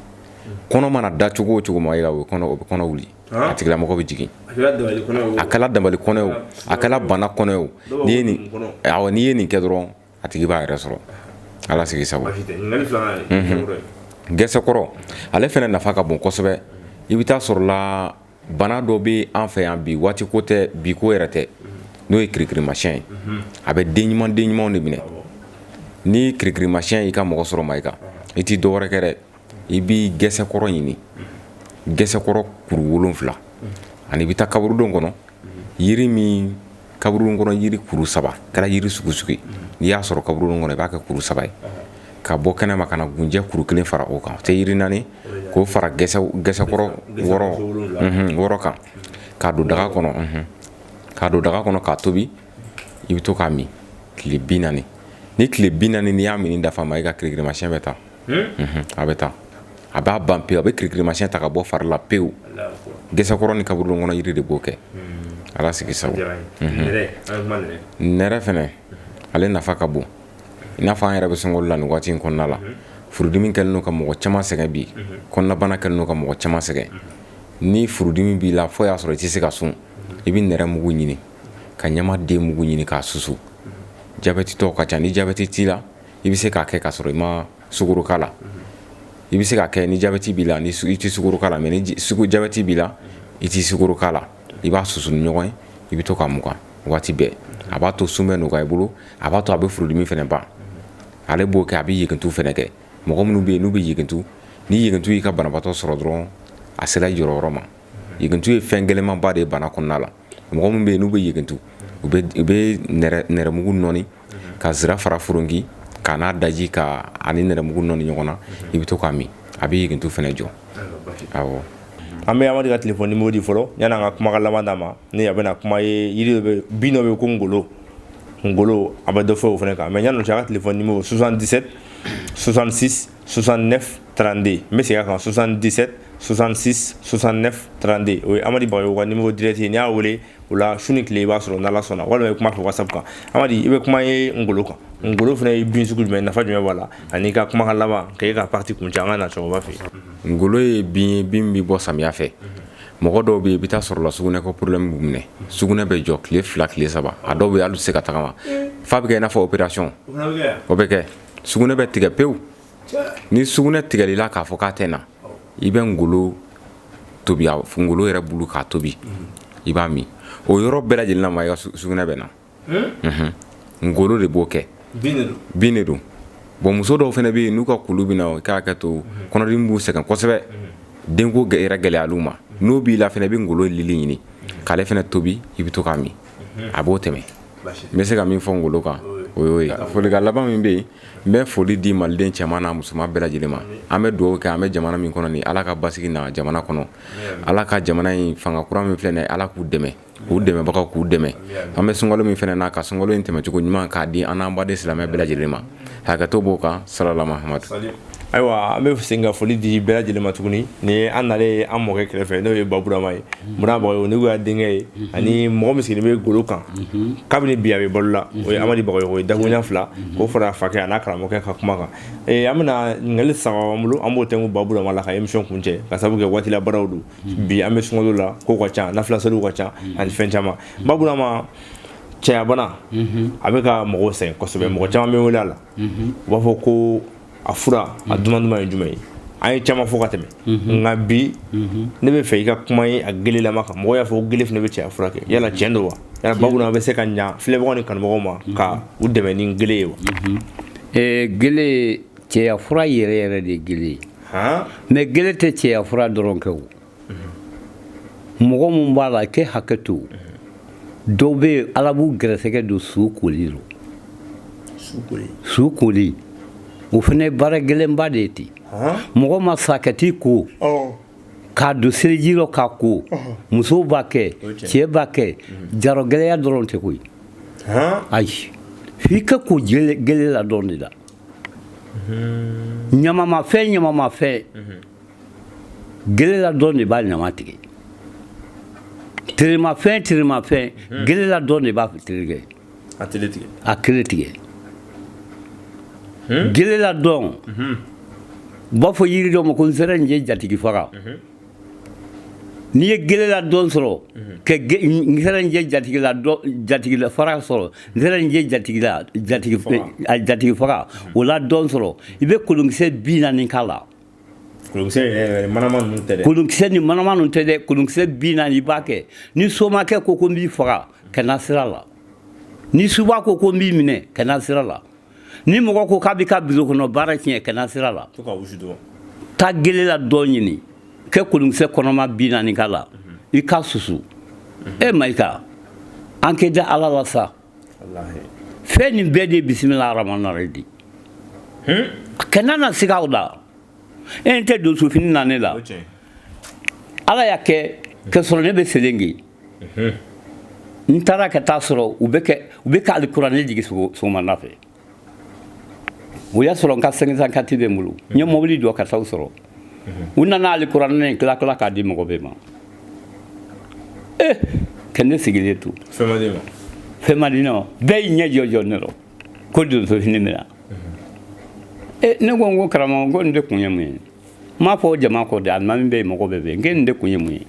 C: Kɔnɔ mana da cogo o cogo ma, o bɛ kɔnɔ wuli, a tigilamɔgɔ bɛ jigin. A kɛla dabali kɔnɔ o, a kɛla bana kɔnɔ o, n'i ye nin, awɔ, n'i ye nin kɛ dɔrɔn, a tigi b'a yɛrɛ sɔrɔ. Ala sigi sago. Gɛsɛkɔrɔ, ale fana nafa ka bon kosɛbɛ. I bɛ taa sɔrɔ la, bana dɔ bɛ an fɛ yan bi, waati ko tɛ, bi ko yɛrɛ tɛ, n'o ye kirikirimasiyɛn ye. A bɛ den ɲuman, den ɲumanw de minɛ. Ni kirikirimasiyɛn y'i ka mɔgɔ sɔrɔ, ma i kan, i t'i dɔwɛrɛ kɛ dɛ, i b'i gɛsɛkɔrɔ ɲini, gɛsɛkɔrɔ kuru 7, ani i bɛ taa kaburudon kɔnɔ, yiri min kaburudon kɔnɔ, yiri kuru 3, kɛra yiri sugu sugu ye, n'i y'a sɔrɔ kaburudon kɔnɔ, i b'a kɛ kuru 3 ye, ka bɔ kɛnɛma ka na gunjɛ kuru 1 fara o kan, o tɛ yiri 4, k'o fara gɛsɛkɔrɔ 6 kan, k'a don daga kɔnɔ, k'a don daga kɔnɔ k'a tobi. I bɛ to k'a min tile 40. Ni tile 40 n'i y'a min dafa ma, i ka kirikirimasiyɛn bɛ taa. A bɛ taa, a b'a ban pewu, a bɛ kirikirimasiyɛn ta ka bɔ fari la pewu. Gɛsɛkɔrɔ ni kaburudon kɔnɔ yiri de b'o kɛ. Ala sigi sago. Nɛrɛ fɛnɛ, ale nafa ka bon. I n'a fɔ an yɛrɛ bɛ sunkalo la nin waati in kɔnɔna la, furudimi kɛlen don ka mɔgɔ caman sɛgɛn bi, kɔnɔnabana kɛlen don ka mɔgɔ caman sɛgɛn. Ni furudimi b'i la fo y'a sɔrɔ i tɛ se ka sun, i bɛ nɛrɛ mugu ɲini, ka ɲama den mugu ɲini k'a susu. Jabɛti tɔw ka ca. Ni jabɛti t'i la, i bɛ se k'a kɛ k'a sɔrɔ i ma sukaro k'a la. I bɛ se k'a kɛ ni jabɛti b'i la, ni i tɛ sukaro k'a la, mais ni jabɛti b'i la, i tɛ sukaro k'a la. I b'a susu ni ɲɔgɔn ye, i bɛ to k'a mugan waati bɛɛ. A b'a to sun bɛ nɔgɔya i bolo, a b'a to a bɛ furudimi fɛnɛ ban. Ale b'o kɛ, a bɛ yegentu fɛnɛ kɛ. Mɔgɔ minnu bɛ yen n'u bɛ yegentu, ni yegentu y'i ka banabaatɔ sɔrɔ dɔrɔn, a sera i jɔyɔrɔ ma. Yegentu ye fɛn gɛlɛnmanba de ye bana kɔnɔna la. Mɔgɔ minnu bɛ yen n'u bɛ yegentu, u bɛ nɛrɛmugu nɔɔni ka zira fara furonki k'a n'a daji ka ani nɛrɛmugu nɔɔni ɲɔgɔn na, i bɛ to k'a min, a bɛ yegentu fɛnɛ jɔ. Awɔ.
A: An bɛ Amadi ka téléphone numéro di fɔlɔ, yanni an ka kumakan laban d'a ma, ni a bɛna kuma ye yiri dɔ bɛ, bin dɔ bɛ ko ngolo, ngolo, a bɛ dɔ fɔ o fana kan. Mais yanni o cɛ, a ka téléphone numéro 77 66 69 32. N bɛ segin a kan, 77 66 69 32, o ye Amadi Bagayogo ka numéro direct ye. N'i y'a wele o la, su ni tile i b'a sɔrɔ, n'Ala sɔnna, walima i kuma fɛ WhatsApp kan. Amadi, i bɛ kuma ye ngolo kan. Ngolo fana ye bin sugu jumɛn, nafa jumɛn b'a la, ani i ka kumakan laban k'e ka partie kuncɛ, an ka na cɛkɔrɔba fɛ
C: yen. Ngolo ye bin ye, bin bɛ bɔ samiya fɛ. Mɔgɔ dɔw bɛ yen, i bɛ taa sɔrɔ la, sugunɛ ko problème b'u minɛ, sugunɛ bɛ jɔ tile 2, tile 3, a dɔw bɛ yen hali u tɛ se ka tagama, f'a bɛ kɛ i n'a fɔ opération, o bɛ kɛ, sugunɛ bɛ tigɛ pewu. Ni sugunɛ tigɛl'i la k'a fɔ k'a tɛ na, i bɛ ngolo tobi, ngolo yɛrɛ bulu k'a tobi, i b'a min, o yɔrɔ bɛɛ lajɛlen na ma, i ka sugunɛ bɛ na. Ngolo de b'o kɛ, bin de don. Bon, muso dɔw fana bɛ yen, n'u ka kulu bɛ na, k'a kɛ to kɔnɔdimi b'u sɛgɛn kosɛbɛ, denko yɛrɛ gɛlɛyal'u ma, n'o b'i la fana, i bɛ ngolo lili ɲini k'ale fana tobi, i bɛ to k'a min, a b'o tɛmɛ. N bɛ se ka min fɔ ngolo kan, o y'o ye. Folikan laban min bɛ yen, n bɛ foli di maliden cɛman n'a musoman bɛɛ lajɛlen ma. An bɛ dugawu kɛ, an bɛ jamana min kɔnɔ nin, Ala ka basigi na jamana kɔnɔ. Ala ka jamana in fanga kura min filɛ nin ye, Ala k'u dɛmɛ, k'u dɛmɛbagaw k'u dɛmɛ. An bɛ sunkalo min fana na, ka sunkalo in tɛmɛcogo ɲuman k'a di an n'an baden silamɛ bɛɛ lajɛlen ma. Hakɛto b'o kan. Salala Mahamadu.
A: Ayiwa, an bɛ segin ka foli di bɛɛ lajɛlen ma tuguni. Ni an nalen an mɔkɛ kɛrɛfɛ, n'o ye Baburama ye, Burama Bagayogo, n'u y'a denkɛ ye, ani mɔgɔ min sigilen bɛ golo kan kabini bi a bɛ balo la, o ye Amadi Bagayogo ye. Dakuruɲa 2 k'o fara fakɛ a n'a karamɔgɔkɛ ka kuma kan. An bɛna ɲininkali 3 b'an bolo, an b'o tɛnku Baburama la ka émission kuncɛ, ka sababu kɛ waati la baaraw don. Bi an bɛ sunkalo la, kow ka ca, nafila seliw ka ca, ani fɛn caman. Baburama, cɛyabana a bɛ ka mɔgɔw sɛgɛn kosɛbɛ, mɔgɔ caman bɛ wele a la, u b'a fɔ ko a fura a duman duman ye jumɛn ye? An ye caman fɔ ka tɛmɛ, nka bi ne bɛ fɛ i ka kuma ye a gelelama kan. Mɔgɔ y'a fɔ ko gele fana bɛ cɛya fura kɛ, yala tiɲɛ don wa? Yala Baburama bɛ se ka ɲa filɛbagaw ni kanubagaw ma ka u dɛmɛ ni gele ye wa?
B: Gele, cɛya fura yɛrɛ yɛrɛ de ye gele ye. Mais gele tɛ cɛya fura dɔrɔn kɛ o. Mɔgɔ mun b'a la, kɛ hakɛ to, dɔw bɛ yen, Ala b'u gɛrɛsɛgɛ don su koli rɔ. Su koli, o fana ye baara gɛlɛnba de ye ten. Mɔgɔ ma sa ka t'i ko k'a don seliji rɔ k'a ko, musow b'a kɛ, cɛ b'a kɛ, jarɔ gɛlɛya dɔrɔn tɛ koyi. Ayi, f'i ka ko gele la dɔrɔn de la. Ɲamamafɛn, ɲamamafɛn, gele la dɔrɔn de b'a ɲama tigɛ. Terimafɛn, terimafɛn, gele la dɔrɔn de b'a terikɛ a kelen tigɛ. Gele la dɔn, u b'a fɔ yiri dɔ ma ko nsɛrɛnjɛ jatigi faga. N'i ye gelela dɔn sɔrɔ ka nsɛrɛnjɛ jatigila jatigila fara sɔrɔ, nsɛrɛnjɛ jatigila jatigi jatigi faga, o la dɔn sɔrɔ, i bɛ kolonkisɛ 40 k'a la.
A: Kolonkisɛ yɛrɛ manama ninnu tɛ dɛ.
B: Kolonkisɛ ni manama ninnu tɛ dɛ. Kolonkisɛ 40, i b'a kɛ. Ni somakɛ ko ko n b'i faga, ka na sira la. Ni suba ko ko n b'i minɛ, ka na sira la. Ni mɔgɔ ko k'a b'i ka biro kɔnɔ baara tiɲɛ, ka na sira la.
A: To ka wusu dɔrɔn.
B: Taa gelela dɔn ɲini, kɛ kolonkisɛ kɔnɔma 40 k'a la, i ka susu. E Mayiga, an kɛ da Ala la sa. Fɛn nin bɛɛ de bisimila rahmani rahim di. Kana na siga o la. E n tɛ donsofini na ne la. Ala y'a kɛ ka sɔrɔ ne bɛ Selenke. N taara ka taa sɔrɔ u bɛ ka alikuranɛ jigin sɔgɔmada fɛ. O y'a sɔrɔ n ka 504 bɛ n bolo. N ye mobili jɔ ka taa u sɔrɔ. U nana alikuranɛ in tila tila k'a di mɔgɔ bɛɛ ma. Ka ne sigilen to.
A: Fɛn ma d'i ma.
B: Fɛn ma di ne ma. Bɛɛ y'i ɲɛ jɔ jɔ ne rɔ. Ko donsofini bɛ na. Ne ko n ko karamɔgɔ, ko nin de kun ye mun ye? N m'a fɔ jama kɔ dɛ, alimami bɛ yen, mɔgɔ bɛɛ bɛ yen. N ko nin de kun ye mun ye?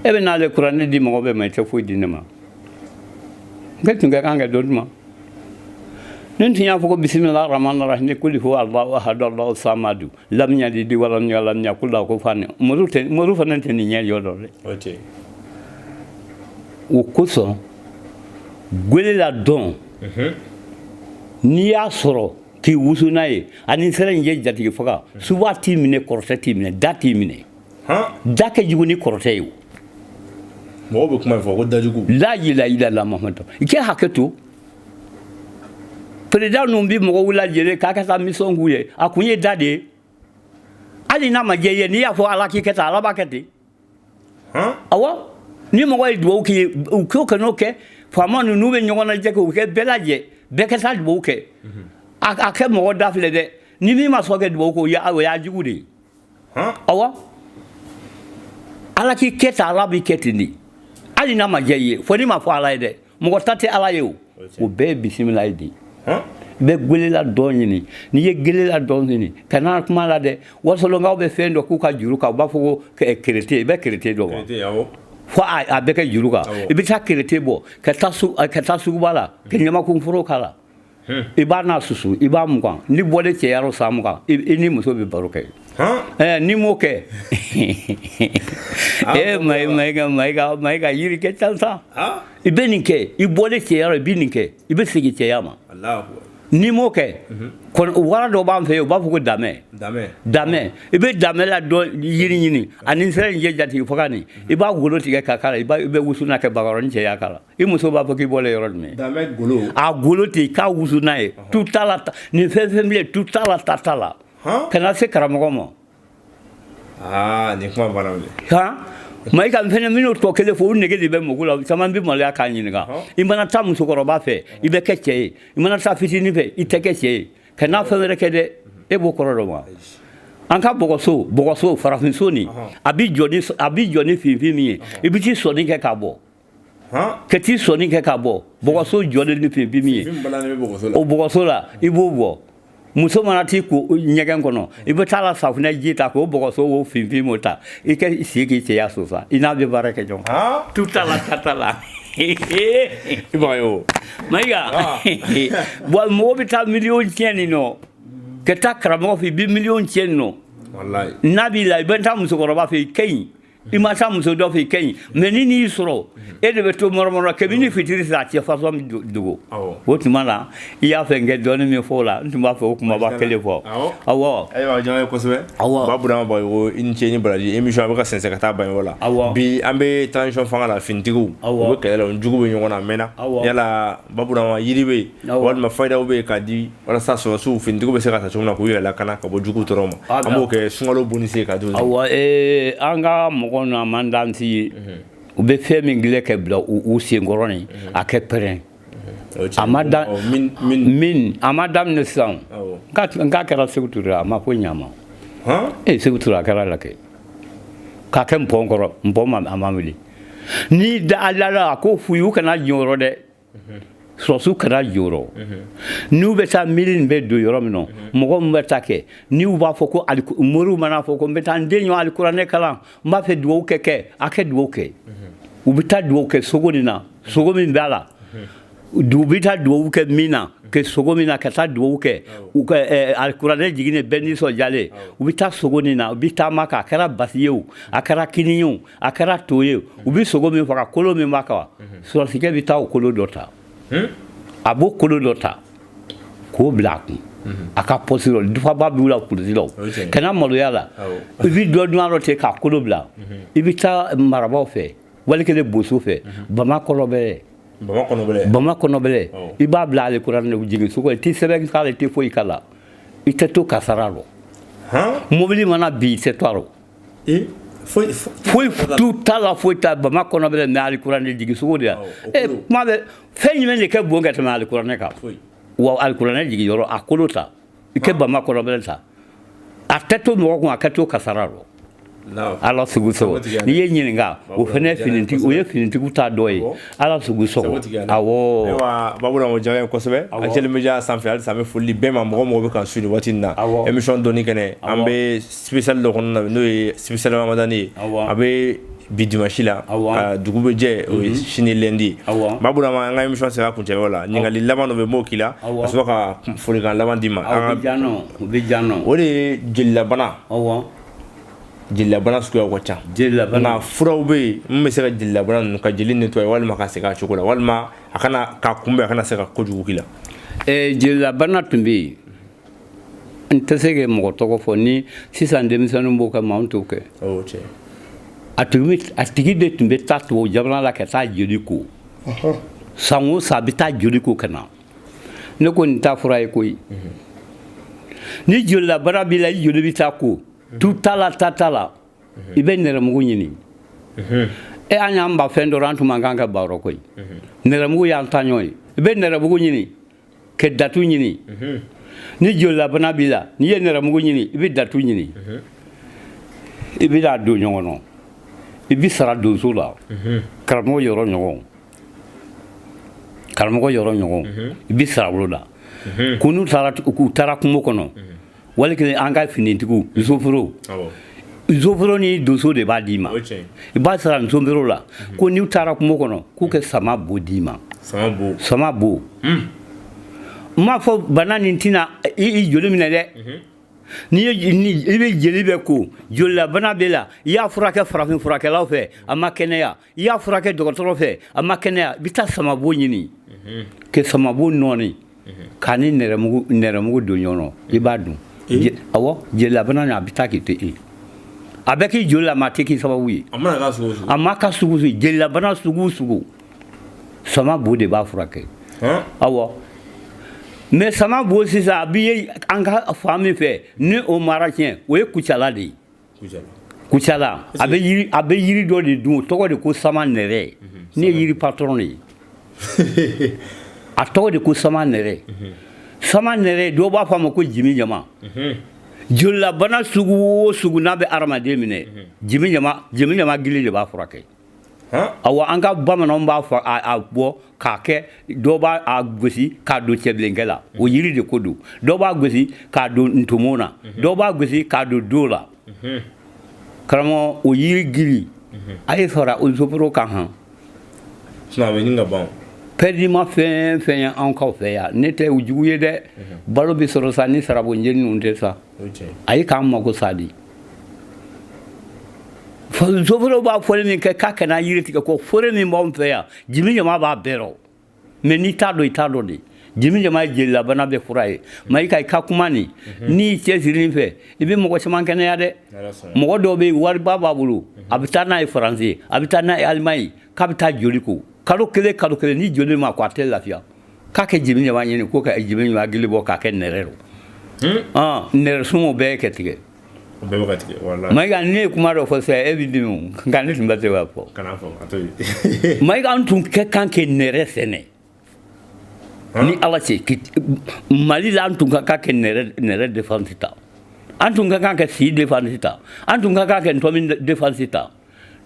B: E bɛ n'ale kuranɛ di mɔgɔ bɛɛ ma, i tɛ foyi di ne ma. N ko tun ka kan ka dɔ di ma. Ni tun y'a fɔ ko bisimila rahmani rahim, kuli huwa Allahu ahadu Allahu samadu lam yalidi walam yulad walam yakul lahu kufuwan, mori fana tɛ nin ɲɛ jɔ dɔn dɛ. O kosɔn gelela dɔn, n'i y'a sɔrɔ k'i wusu n'a ye ani nsɛrɛnjɛ jatigi faga, suba t'i minɛ, kɔrɔtɛ t'i minɛ, da t'i minɛ. Da kɛ jugu ni kɔrɔtɛ ye.
A: Mɔgɔw bɛ kuma fɔ ko dajugu.
B: La ilaha illallah Muhammadu. I kɛ hakɛ to. Président ninnu bɛ mɔgɔw lajɛlen k'a ka taa mission k'u ye, a kun ye da de ye. Hali n'a ma diya i ye, n'i y'a fɔ Ala k'i kɛ tan, Ala b'a kɛ ten. Awɔ, ni mɔgɔ ye dugawu k'i ye, u k'o kɛ n'o kɛ. Faama ninnu bɛ ɲɔgɔn lajɛ kɛ, u kɛ bɛɛ lajɛ, bɛɛ ka taa dugawu kɛ. A kɛ mɔgɔ da filɛ dɛ. Ni min ma sɔn kɛ dugawu kɛ, o y'a jugu de ye. Awɔ, Ala k'i kɛ tan, Ala b'i kɛ ten de. Hali n'a ma diya i ye, fo n'i ma fɔ Ala ye dɛ. Mɔgɔ ta tɛ Ala ye o. O bɛɛ ye bisimila ye de. I bɛ gelela dɔn ɲini. N'i ye gelela dɔn ɲini, ka na kuma la dɛ. Wasolonkaw bɛ fɛn dɔ k'u ka juru kan, u b'a fɔ ko kerete. I bɛ kerete dɔn wa? Fo a bɛ kɛ juru kan. I bɛ taa kerete bɔ ka taa suguba la, ka ɲamakun foro k'a la. I b'a n'a susu, i b'a mugan. Ni bɔlen cɛya rɔ san 20, i ni muso bɛ baro kɛ. N'i m'o kɛ, e Mayiga, Mayiga, Mayiga, yiri kɛ ca sa. I bɛ nin kɛ, i bɔlen cɛya rɔ, i bɛ nin kɛ, i bɛ segin cɛya ma. N'i m'o kɛ, wara dɔ b'an fɛ yen, u b'a fɔ ko damɛ. Damɛ, i bɛ damɛ la dɔ yiri ɲini ani nsɛrɛnjɛ jatigi faga nin, i b'a golo tigɛ ka k'a la, i bɛ wusu n'a kɛ bakɔrɔni cɛya k'a la. I muso b'a fɔ k'i bɔlen yɔrɔ jumɛn?
A: Damɛ golo.
B: A golo ten, k'a wusu n'a ye. Tu t'a la, nin fɛn fɛn bilen, tu t'a la, ta t'a la. Kana se karamɔgɔ ma.
A: Aa, nin kuma banna bilen.
B: Han, Mayiga, n fɛnɛ bɛn'o tɔ kelen fɔ. U nege de bɛ mɔgɔw la, caman bɛ maloya k'a ɲininka. I mana taa musokɔrɔba fɛ, i bɛ kɛ cɛ ye. I mana taa fitinin fɛ, i tɛ kɛ cɛ ye. Ka n'a fɛn wɛrɛ kɛ dɛ, e b'o kɔrɔ dɔn wa? An ka bɔgɔso, bɔgɔso, farafinso nin, a bɛ jɔ ni finfin min ye, i bɛ t'i sɔnni kɛ k'a bɔ. Ka t'i sɔnni kɛ k'a bɔ, bɔgɔso jɔlen ni finfin min ye, o bɔgɔso la, i b'o bɔ. Muso mana t'i ko ɲɛgɛn kɔnɔ, i bɛ taa la safunɛ ji ta k'o bɔgɔso o finfin m'o ta, i ka si k'i cɛya sosa, i n'a bɛ baara kɛ ɲɔgɔn. Tu t'a la, ta t'a la.
A: I b'a ye o.
B: Mayiga, bon, mɔgɔ bɛ taa miliyɔn tiɲɛ nin nɔ ka taa karamɔgɔ fɛ, i bɛ miliyɔn tiɲɛ nin nɔ. N'a b'i la, i bɛ taa musokɔrɔba fɛ, i ka ɲi. I ma taa muso dɔ fɛ, i ka ɲi. Mais ni n'i sɔrɔ, e de bɛ to mɔrɔmɔrɔ. Kabini fitiri sera, a cɛ fasɔn bɛ dogo. O tuma la, i y'a fɛ n kɛ dɔɔnin min fɔ o la, n tun b'a fɛ o kumaba kelen fɔ. Awɔ.
A: Ayiwa, diyara n ye kosɛbɛ.
B: Awɔ.
A: Ba Burama Bagayogo, i ni ce ni baraji. Émission a bɛ ka sɛnsɛn ka taa Baɲɔ la.
B: Awɔ.
A: Bi an bɛ transition fanga la, finitigiw.
B: Awɔ.
A: U bɛ kɛlɛ la, u ni jugu bɛ ɲɔgɔn na a mɛnna.
B: Awɔ.
A: Yala Ba Burama, yiri bɛ yen walima fayidaw bɛ yen k'a di walasa sɔrɔdasiw, finitigiw bɛ se ka ta cogo min na k'u yɛrɛ lakana ka bɔ juguw tɔɔrɔ ma? An b'o kɛ sunkalo bonus ye ka di.
B: Awɔ, an ka mɔgɔw na mandanti ye, u bɛ fɛn min dilan ka bila u senkɔrɔ nin, a kɛ pɛrɛn. A ma da min, a ma daminɛ sisan. N k'a kɛra Seku Ture, a ma foyi ɲa ma. Ee, Seku Ture, a kɛra la kɛ k'a kɛ npɔn kɔrɔ, npɔn ma, a ma wuli. N'i da a la, a ko f'u ye, u kana jɔyɔrɔ dɛ. Sɔrɔsiw kana jɔrɔ. N'u bɛ taa miiri nin bɛ don yɔrɔ min na, mɔgɔ min bɛ taa kɛ, n'u b'a fɔ ko moriw mana fɔ ko n bɛ taa n den ɲɔ alikuranɛ kalan, n b'a fɛ dugawu kɛ, a kɛ dugawu kɛ. U bɛ taa dugawu kɛ sogo nin na, sogo min b'a la, u bɛ taa dugawu kɛ min na, kɛ sogo min na, ka taa dugawu kɛ u ka alikuranɛ jiginnen bɛɛ nisɔndiyalen. U bɛ taa sogo nin na, u bɛ taama kan, a kɛra basi ye o, a kɛra kini ye o, a kɛra to ye, u bɛ sogo min faga, kolo min b'a kan, sɔrɔsikɛ bɛ taa o kolo dɔ ta. A b'o kolo dɔ ta k'o bila a kun, a ka poste la. Dufaba b'u la polisi la, kana maloya la. I bɛ dɔ dun a rɔ ten k'a kolo bila. I bɛ taa marabaaw fɛ, wali kelen boso fɛ, bama kɔnɔbɛlɛ, bama kɔnɔbɛlɛ, i b'a bila ale kuranɛ jigin sogo, i tɛ sɛbɛn k'a la, i tɛ foyi k'a la, i tɛ to kasara rɔ. Mobili mana bin, i tɛ to a rɔ. Foyi tu t'a la, foyi t'a bama kɔnɔbɛlɛ, mais alikuranɛ jigin sogo de la. Kuma bɛ fɛn jumɛn de kɛ bon ka tɛmɛ alikuranɛ kan? Wa alikuranɛ jigin yɔrɔ, a kolo ta, i kɛ bama kɔnɔbɛlɛ ta, a tɛ to mɔgɔ kun, a kɛ to kasara rɔ. Ala sugu sɔgɔ. N'i ye ɲininka, o fana finitigi, o ye finitigiw ta dɔ ye. Ala sugu sɔgɔ. Awɔ.
A: Ayiwa, Babula, o diyara n ye kosɛbɛ. Actuel Media sanfɛ halisa, an bɛ foli di bɛɛ ma, mɔgɔ mɔgɔ bɛ k'an su nin waati in na. Émission dɔnni kɛnɛ, an bɛ spécial dɔ kɔnɔna na, n'o ye spécial Ramadan ye. A bɛ bi dimanche la, ka dugu bɛ jɛ, o ye sini lundi. Babula, an ka émission sera kuncɛyɔrɔ la. Ɲininkali laban dɔ bɛ, n b'o k'i la ka sɔrɔ ka folikan laban d'i ma.
B: O bɛ diya n nɔ, o bɛ diya n nɔ.
A: O de ye jelilabana. Jelilabana suguyaw ka ca.
B: Jelilabana.
A: Nka furaw bɛ yen min bɛ se ka jelilabana ninnu ka jeli nettoyer, walima ka segin a cogo la, walima a kana k'a kunbɛn, a kana se ka kojugu k'i la.
B: Jelilabana tun bɛ yen, n tɛ se ka mɔgɔ tɔgɔ fɔ ni sisan denmisɛnninw b'o kɛ, ma anw t'o kɛ. A tigi de tun bɛ taa tubabu jamana la ka taa jeli ko. San o san, a bɛ taa jeli ko ka na. Ne ko nin t'a fura ye koyi. Ni jolilabana b'i la, i joli bɛ taa ko. Tu t'a la, ta t'a la, i bɛ nɛrɛmugu ɲini. E, an y'an ba fɛn dɔ, an tun man kan ka ba yɔrɔ koyi. Nɛrɛmugu y'an taɲɔ ye. I bɛ nɛrɛmugu ɲini ka datu ɲini. Ni jolilabana b'i la, n'i ye nɛrɛmugu ɲini, i bɛ datu ɲini, i bɛ n'a don ɲɔgɔn na, i bɛ sara donso la, karamɔgɔ yɔrɔ ɲɔgɔn, karamɔgɔ yɔrɔ ɲɔgɔn, i bɛ sara wolo la ko n'u taara, k'u taara kungo kɔnɔ, wali kelen an ka finitigiw, nsoforo, nsoforo ni donso de b'a d'i ma. I b'a sara nsoforo la ko n'u taara kungo kɔnɔ, k'u kɛ sama bo d'i ma. Sama bo. N m'a fɔ bana nin tɛna i joli minɛ dɛ. N'i ye i bɛ jeli bɛ ko, jolilabana b'e la, i y'a furakɛ farafin furakɛlaw fɛ, a ma kɛnɛya, i y'a furakɛ dɔgɔtɔrɔ fɛ, a ma kɛnɛya, i bɛ taa samabo ɲini ka samabo nɔɔni k'a ni nɛrɛmugu don ɲɔgɔn na, i b'a dun. Awɔ, jolilabana nin, a bɛ taa k'i to yen, a bɛ k'i joli la, ma a tɛ k'i sababu ye. A ma ka sugu sugu, jolilabana sugu o sugu, sama bo de b'a furakɛ. Awɔ, mais sama bo sisan, a bɛ ye an ka fan min fɛ ni o mara tiɲɛ, o ye Kucala de ye. Kucala, a bɛ yiri dɔ de dun, o tɔgɔ de ko sama nɛrɛ. Ne ye yiri patron de ye. A tɔgɔ de ko sama nɛrɛ. Sama nɛrɛ, dɔw b'a fɔ a ma ko jimi jama. Jolilabana sugu o sugu n'a bɛ hadamaden minɛ, jimi jama, jimi jama gili de b'a furakɛ. Awɔ, an ka bamananw b'a fɔ a bɔ k'a kɛ, dɔw b'a a gosi k'a don cɛbilenkɛ la, o yiri de ko don. Dɔw b'a gosi k'a don ntomo na, dɔw b'a gosi k'a don do la. Karamɔgɔ, o yiri gili, a ye fara o nsoforo kan han.
A: Sinon a bɛ ɲini ka ban.
B: Pɛrɛdima fɛn fɛn ye anw kaw fɛ yan, ne tɛ u jugu ye dɛ. Balo bɛ sɔrɔ sa ni sarabonjeni ninnu tɛ sa. A ye k'an mako sa di. Nsoforo b'a fɔli min kɛ k'a kana yiri tigɛ, ko fore min b'anw fɛ yan, jimi jama b'a bɛɛ rɔ. Mais n'i t'a dɔn, i t'a dɔn de. Jimi jama ye jelilabana bɛ fura ye. Ma i ka i ka kuma nin, n'i cɛsiri fɛ, i bɛ mɔgɔ caman kɛnɛya dɛ. Mɔgɔ dɔw bɛ yen, wariba b'a bolo, a bɛ taa n'a ye Faransi, a bɛ taa n'a ye Alimaɲi, k'a bɛ taa joli ko. Kalo kelen, kalo kelen, ni joli ma ko a tɛ lafiya, k'a kɛ jimi jama ɲini, ko ka jimi jama gili bɔ k'a kɛ nɛrɛ rɔ. Nɛrɛ sun o bɛɛ ye kɛ tigɛ. Mayiga, ne ye kuma dɔ fɔ sisan, e bɛ dimi o, nka ne tun bɛ se k'a fɔ. Mayiga, an tun kɛ kan kɛ nɛrɛ sɛnɛ ni Ala cɛ Mali la, an tun ka kan kɛ nɛrɛ défense ta, an tun ka kan kɛ si défense ta, an tun ka kan kɛ ntɔmi défense ta.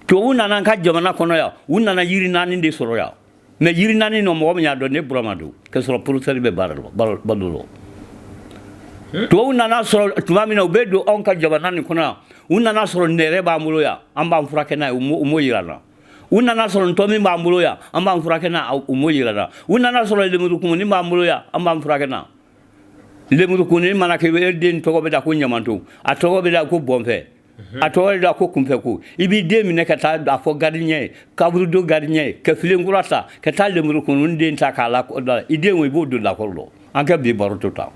B: Tubabu nana an ka jamana kɔnɔ yan, u nana yiri naani de sɔrɔ yan. Mais yiri naani nɔ, mɔgɔ min y'a dɔn, ne Burama don, k'a sɔrɔ professeur bɛ baara la, balo la. Tubabu nana sɔrɔ tuma min na u bɛ don anw ka jamana nin kɔnɔ yan, u nana sɔrɔ nɛrɛ b'an bolo yan, an b'an furakɛ n'a ye, u m'o yira an na. U nana sɔrɔ ntɔmin b'an bolo yan, an b'an furakɛ n'a, u m'o yira an na. U nana sɔrɔ lemurukumuni b'an bolo yan, an b'an furakɛ n'a. Lemurukumuni mana kɛ, e den tɔgɔ bɛ da ko ɲamanto, a tɔgɔ bɛ da ko bɔnfɛ, a tɔgɔ bɛ da ko kunfɛko. I b'i den minɛ ka taa a fɔ gardien ye, kaburudo gardien ye, ka filenkura ta ka taa lemurukumuni den ta k'a la i den, i b'o don lakɔli la. An kɛ bi baro to tan.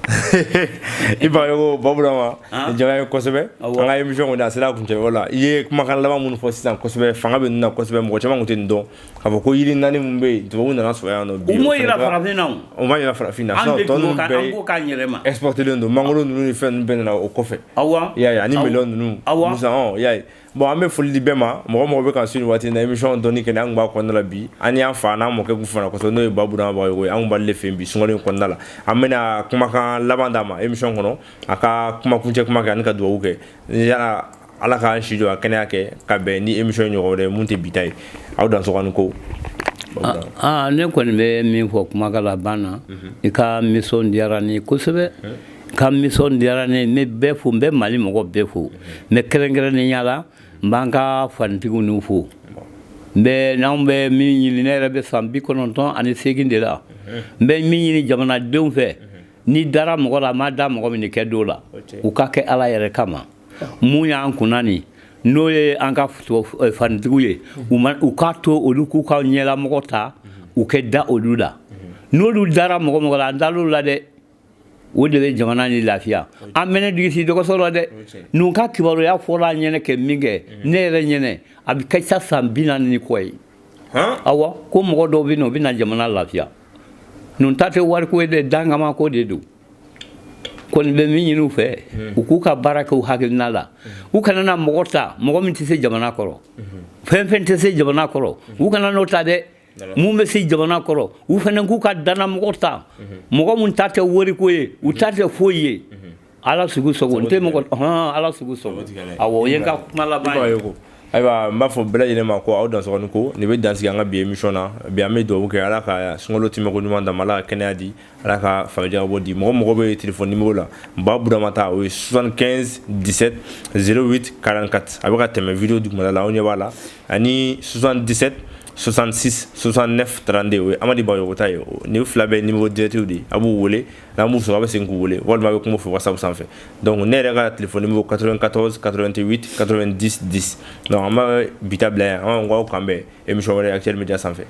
A: I Bagayogo Ba Burama, nin diyara n ye kosɛbɛ. An ka émission kɔni, a sera a kuncɛyɔrɔ la. I ye kumakan laban minnu fɔ sisan kosɛbɛ, fanga bɛ ninnu na kosɛbɛ. Mɔgɔ caman tun tɛ nin dɔn k'a fɔ ko yiri naani min bɛ yen, tubabuw nana sɔrɔ yan nɔ bi.
B: U m'o yira farafin na o.
A: O ma yira farafin na.
B: An de tun b'o k'an, an b'o k'an yɛrɛ ma.
A: Exporté don, mangoro ninnu ni fɛn ninnu bɛɛ nana o kɔfɛ.
B: Awɔ.
A: I y'a ye, ani melon ninnu.
B: Awɔ.
A: Musa, i y'a ye. Bon, an bɛ foli di bɛɛ ma, mɔgɔ mɔgɔ bɛ ka su nin waati in na. Émission dɔnni kɛnɛ, an tun b'a kɔnɔna la bi. An y'an fa n'an mɔkɛ kun fana kosɛbɛ, n'o ye Ba Burama Bagayogo ye. An tun b'ale de fɛ yen bi sunkalo in kɔnɔna la. An bɛna kumakan laban d'a ma émission kɔnɔ, a ka kumakuncɛ kuma kɛ ani ka dugawu kɛ. Yala Ala k'an si jɔ ka kɛnɛya kɛ ka bɛn ni émission in ɲɔgɔn wɛrɛ ye mun tɛ bi ta ye. Aw dansɔgɔ ni ko.
B: Aa, ne kɔni bɛ min fɔ kumakan laban na, i ka nisɔndiyara n ye kosɛbɛ, ka nisɔndiyara ne ye. N bɛ bɛɛ fo, n bɛ Mali mɔgɔ bɛɛ fo, mais kɛrɛnkɛrɛnnenya la, n b'an ka fanitigiw n'u fo. N bɛ n'anw bɛ min ɲini, ne yɛrɛ bɛ san 98 de la, n bɛ min ɲini jamanadenw fɛ, ni dara mɔgɔ la, a ma da mɔgɔ min de kɛ don la, u ka kɛ Ala yɛrɛ kama. Mun y'an kunna nin, n'o ye an ka fanitigiw ye, u k'a to olu k'u ka ɲɛlamɔgɔ ta, u kɛ da olu la. N'olu dara mɔgɔ mɔgɔ la, an dar'olu la dɛ, o de bɛ jamana ni lafiya. An mɛnɛ digisi dɔgɔsɔ la dɛ. Ninnu ka kibaruya fɔra an ɲɛnɛ kɛ min kɛ, ne yɛrɛ ɲɛnɛ, a bɛ kɛ ca san 40 ni kɔ ye. Awɔ, ko mɔgɔ dɔw bɛ na, u bɛ na jamana lafiya. Ninnu ta tɛ wariko ye dɛ, dankama ko de don. Kɔni bɛ min ɲini u fɛ, u k'u ka baara kɛ u hakilina la. U kana na mɔgɔ ta, mɔgɔ min tɛ se jamana kɔrɔ. Fɛn fɛn tɛ se jamana kɔrɔ, u kana n'o ta dɛ. Mun bɛ se jamana kɔrɔ, u fana k'u ka dannamɔgɔ ta, mɔgɔ mun ta tɛ wariko ye, u ta tɛ foyi ye. Ala sugu sago, n tɛ mɔgɔ hɔn, Ala sugu sago. Awɔ, o ye n ka kuma laban ye.
A: Ayiwa, n b'a fɔ bɛɛ lajɛlen ma ko aw dansɔgɔ ni ko nin bɛ dansigi an ka bi émission na bi. An bɛ dugawu kɛ, Ala ka sunkalo tɛmɛko ɲuman d'an ma, Ala ka kɛnɛya di, Ala ka faamuya di. Mɔgɔ mɔgɔ bɛ téléphone numéro la, Ba Burama ta, o ye 75 17 08 44, a bɛ ka tɛmɛ vidéo dugumala la, aw ɲɛ b'a la, ani 77 66 69 32, o ye Amadi Bagayogo ta ye. Nin fila bɛɛ numéro direct de ye. A b'u wele, n'an b'u sɔrɔ, a bɛ segin k'u wele, walima a bɛ kuma u fɛ WhatsApp sanfɛ. Donc ne yɛrɛ ka téléphone numéro 94 88 90 10. Donc an b'a bi ta bila yan. An b'a fɔ k'aw k'an bɛn émission wɛrɛ Actuel Media sanfɛ.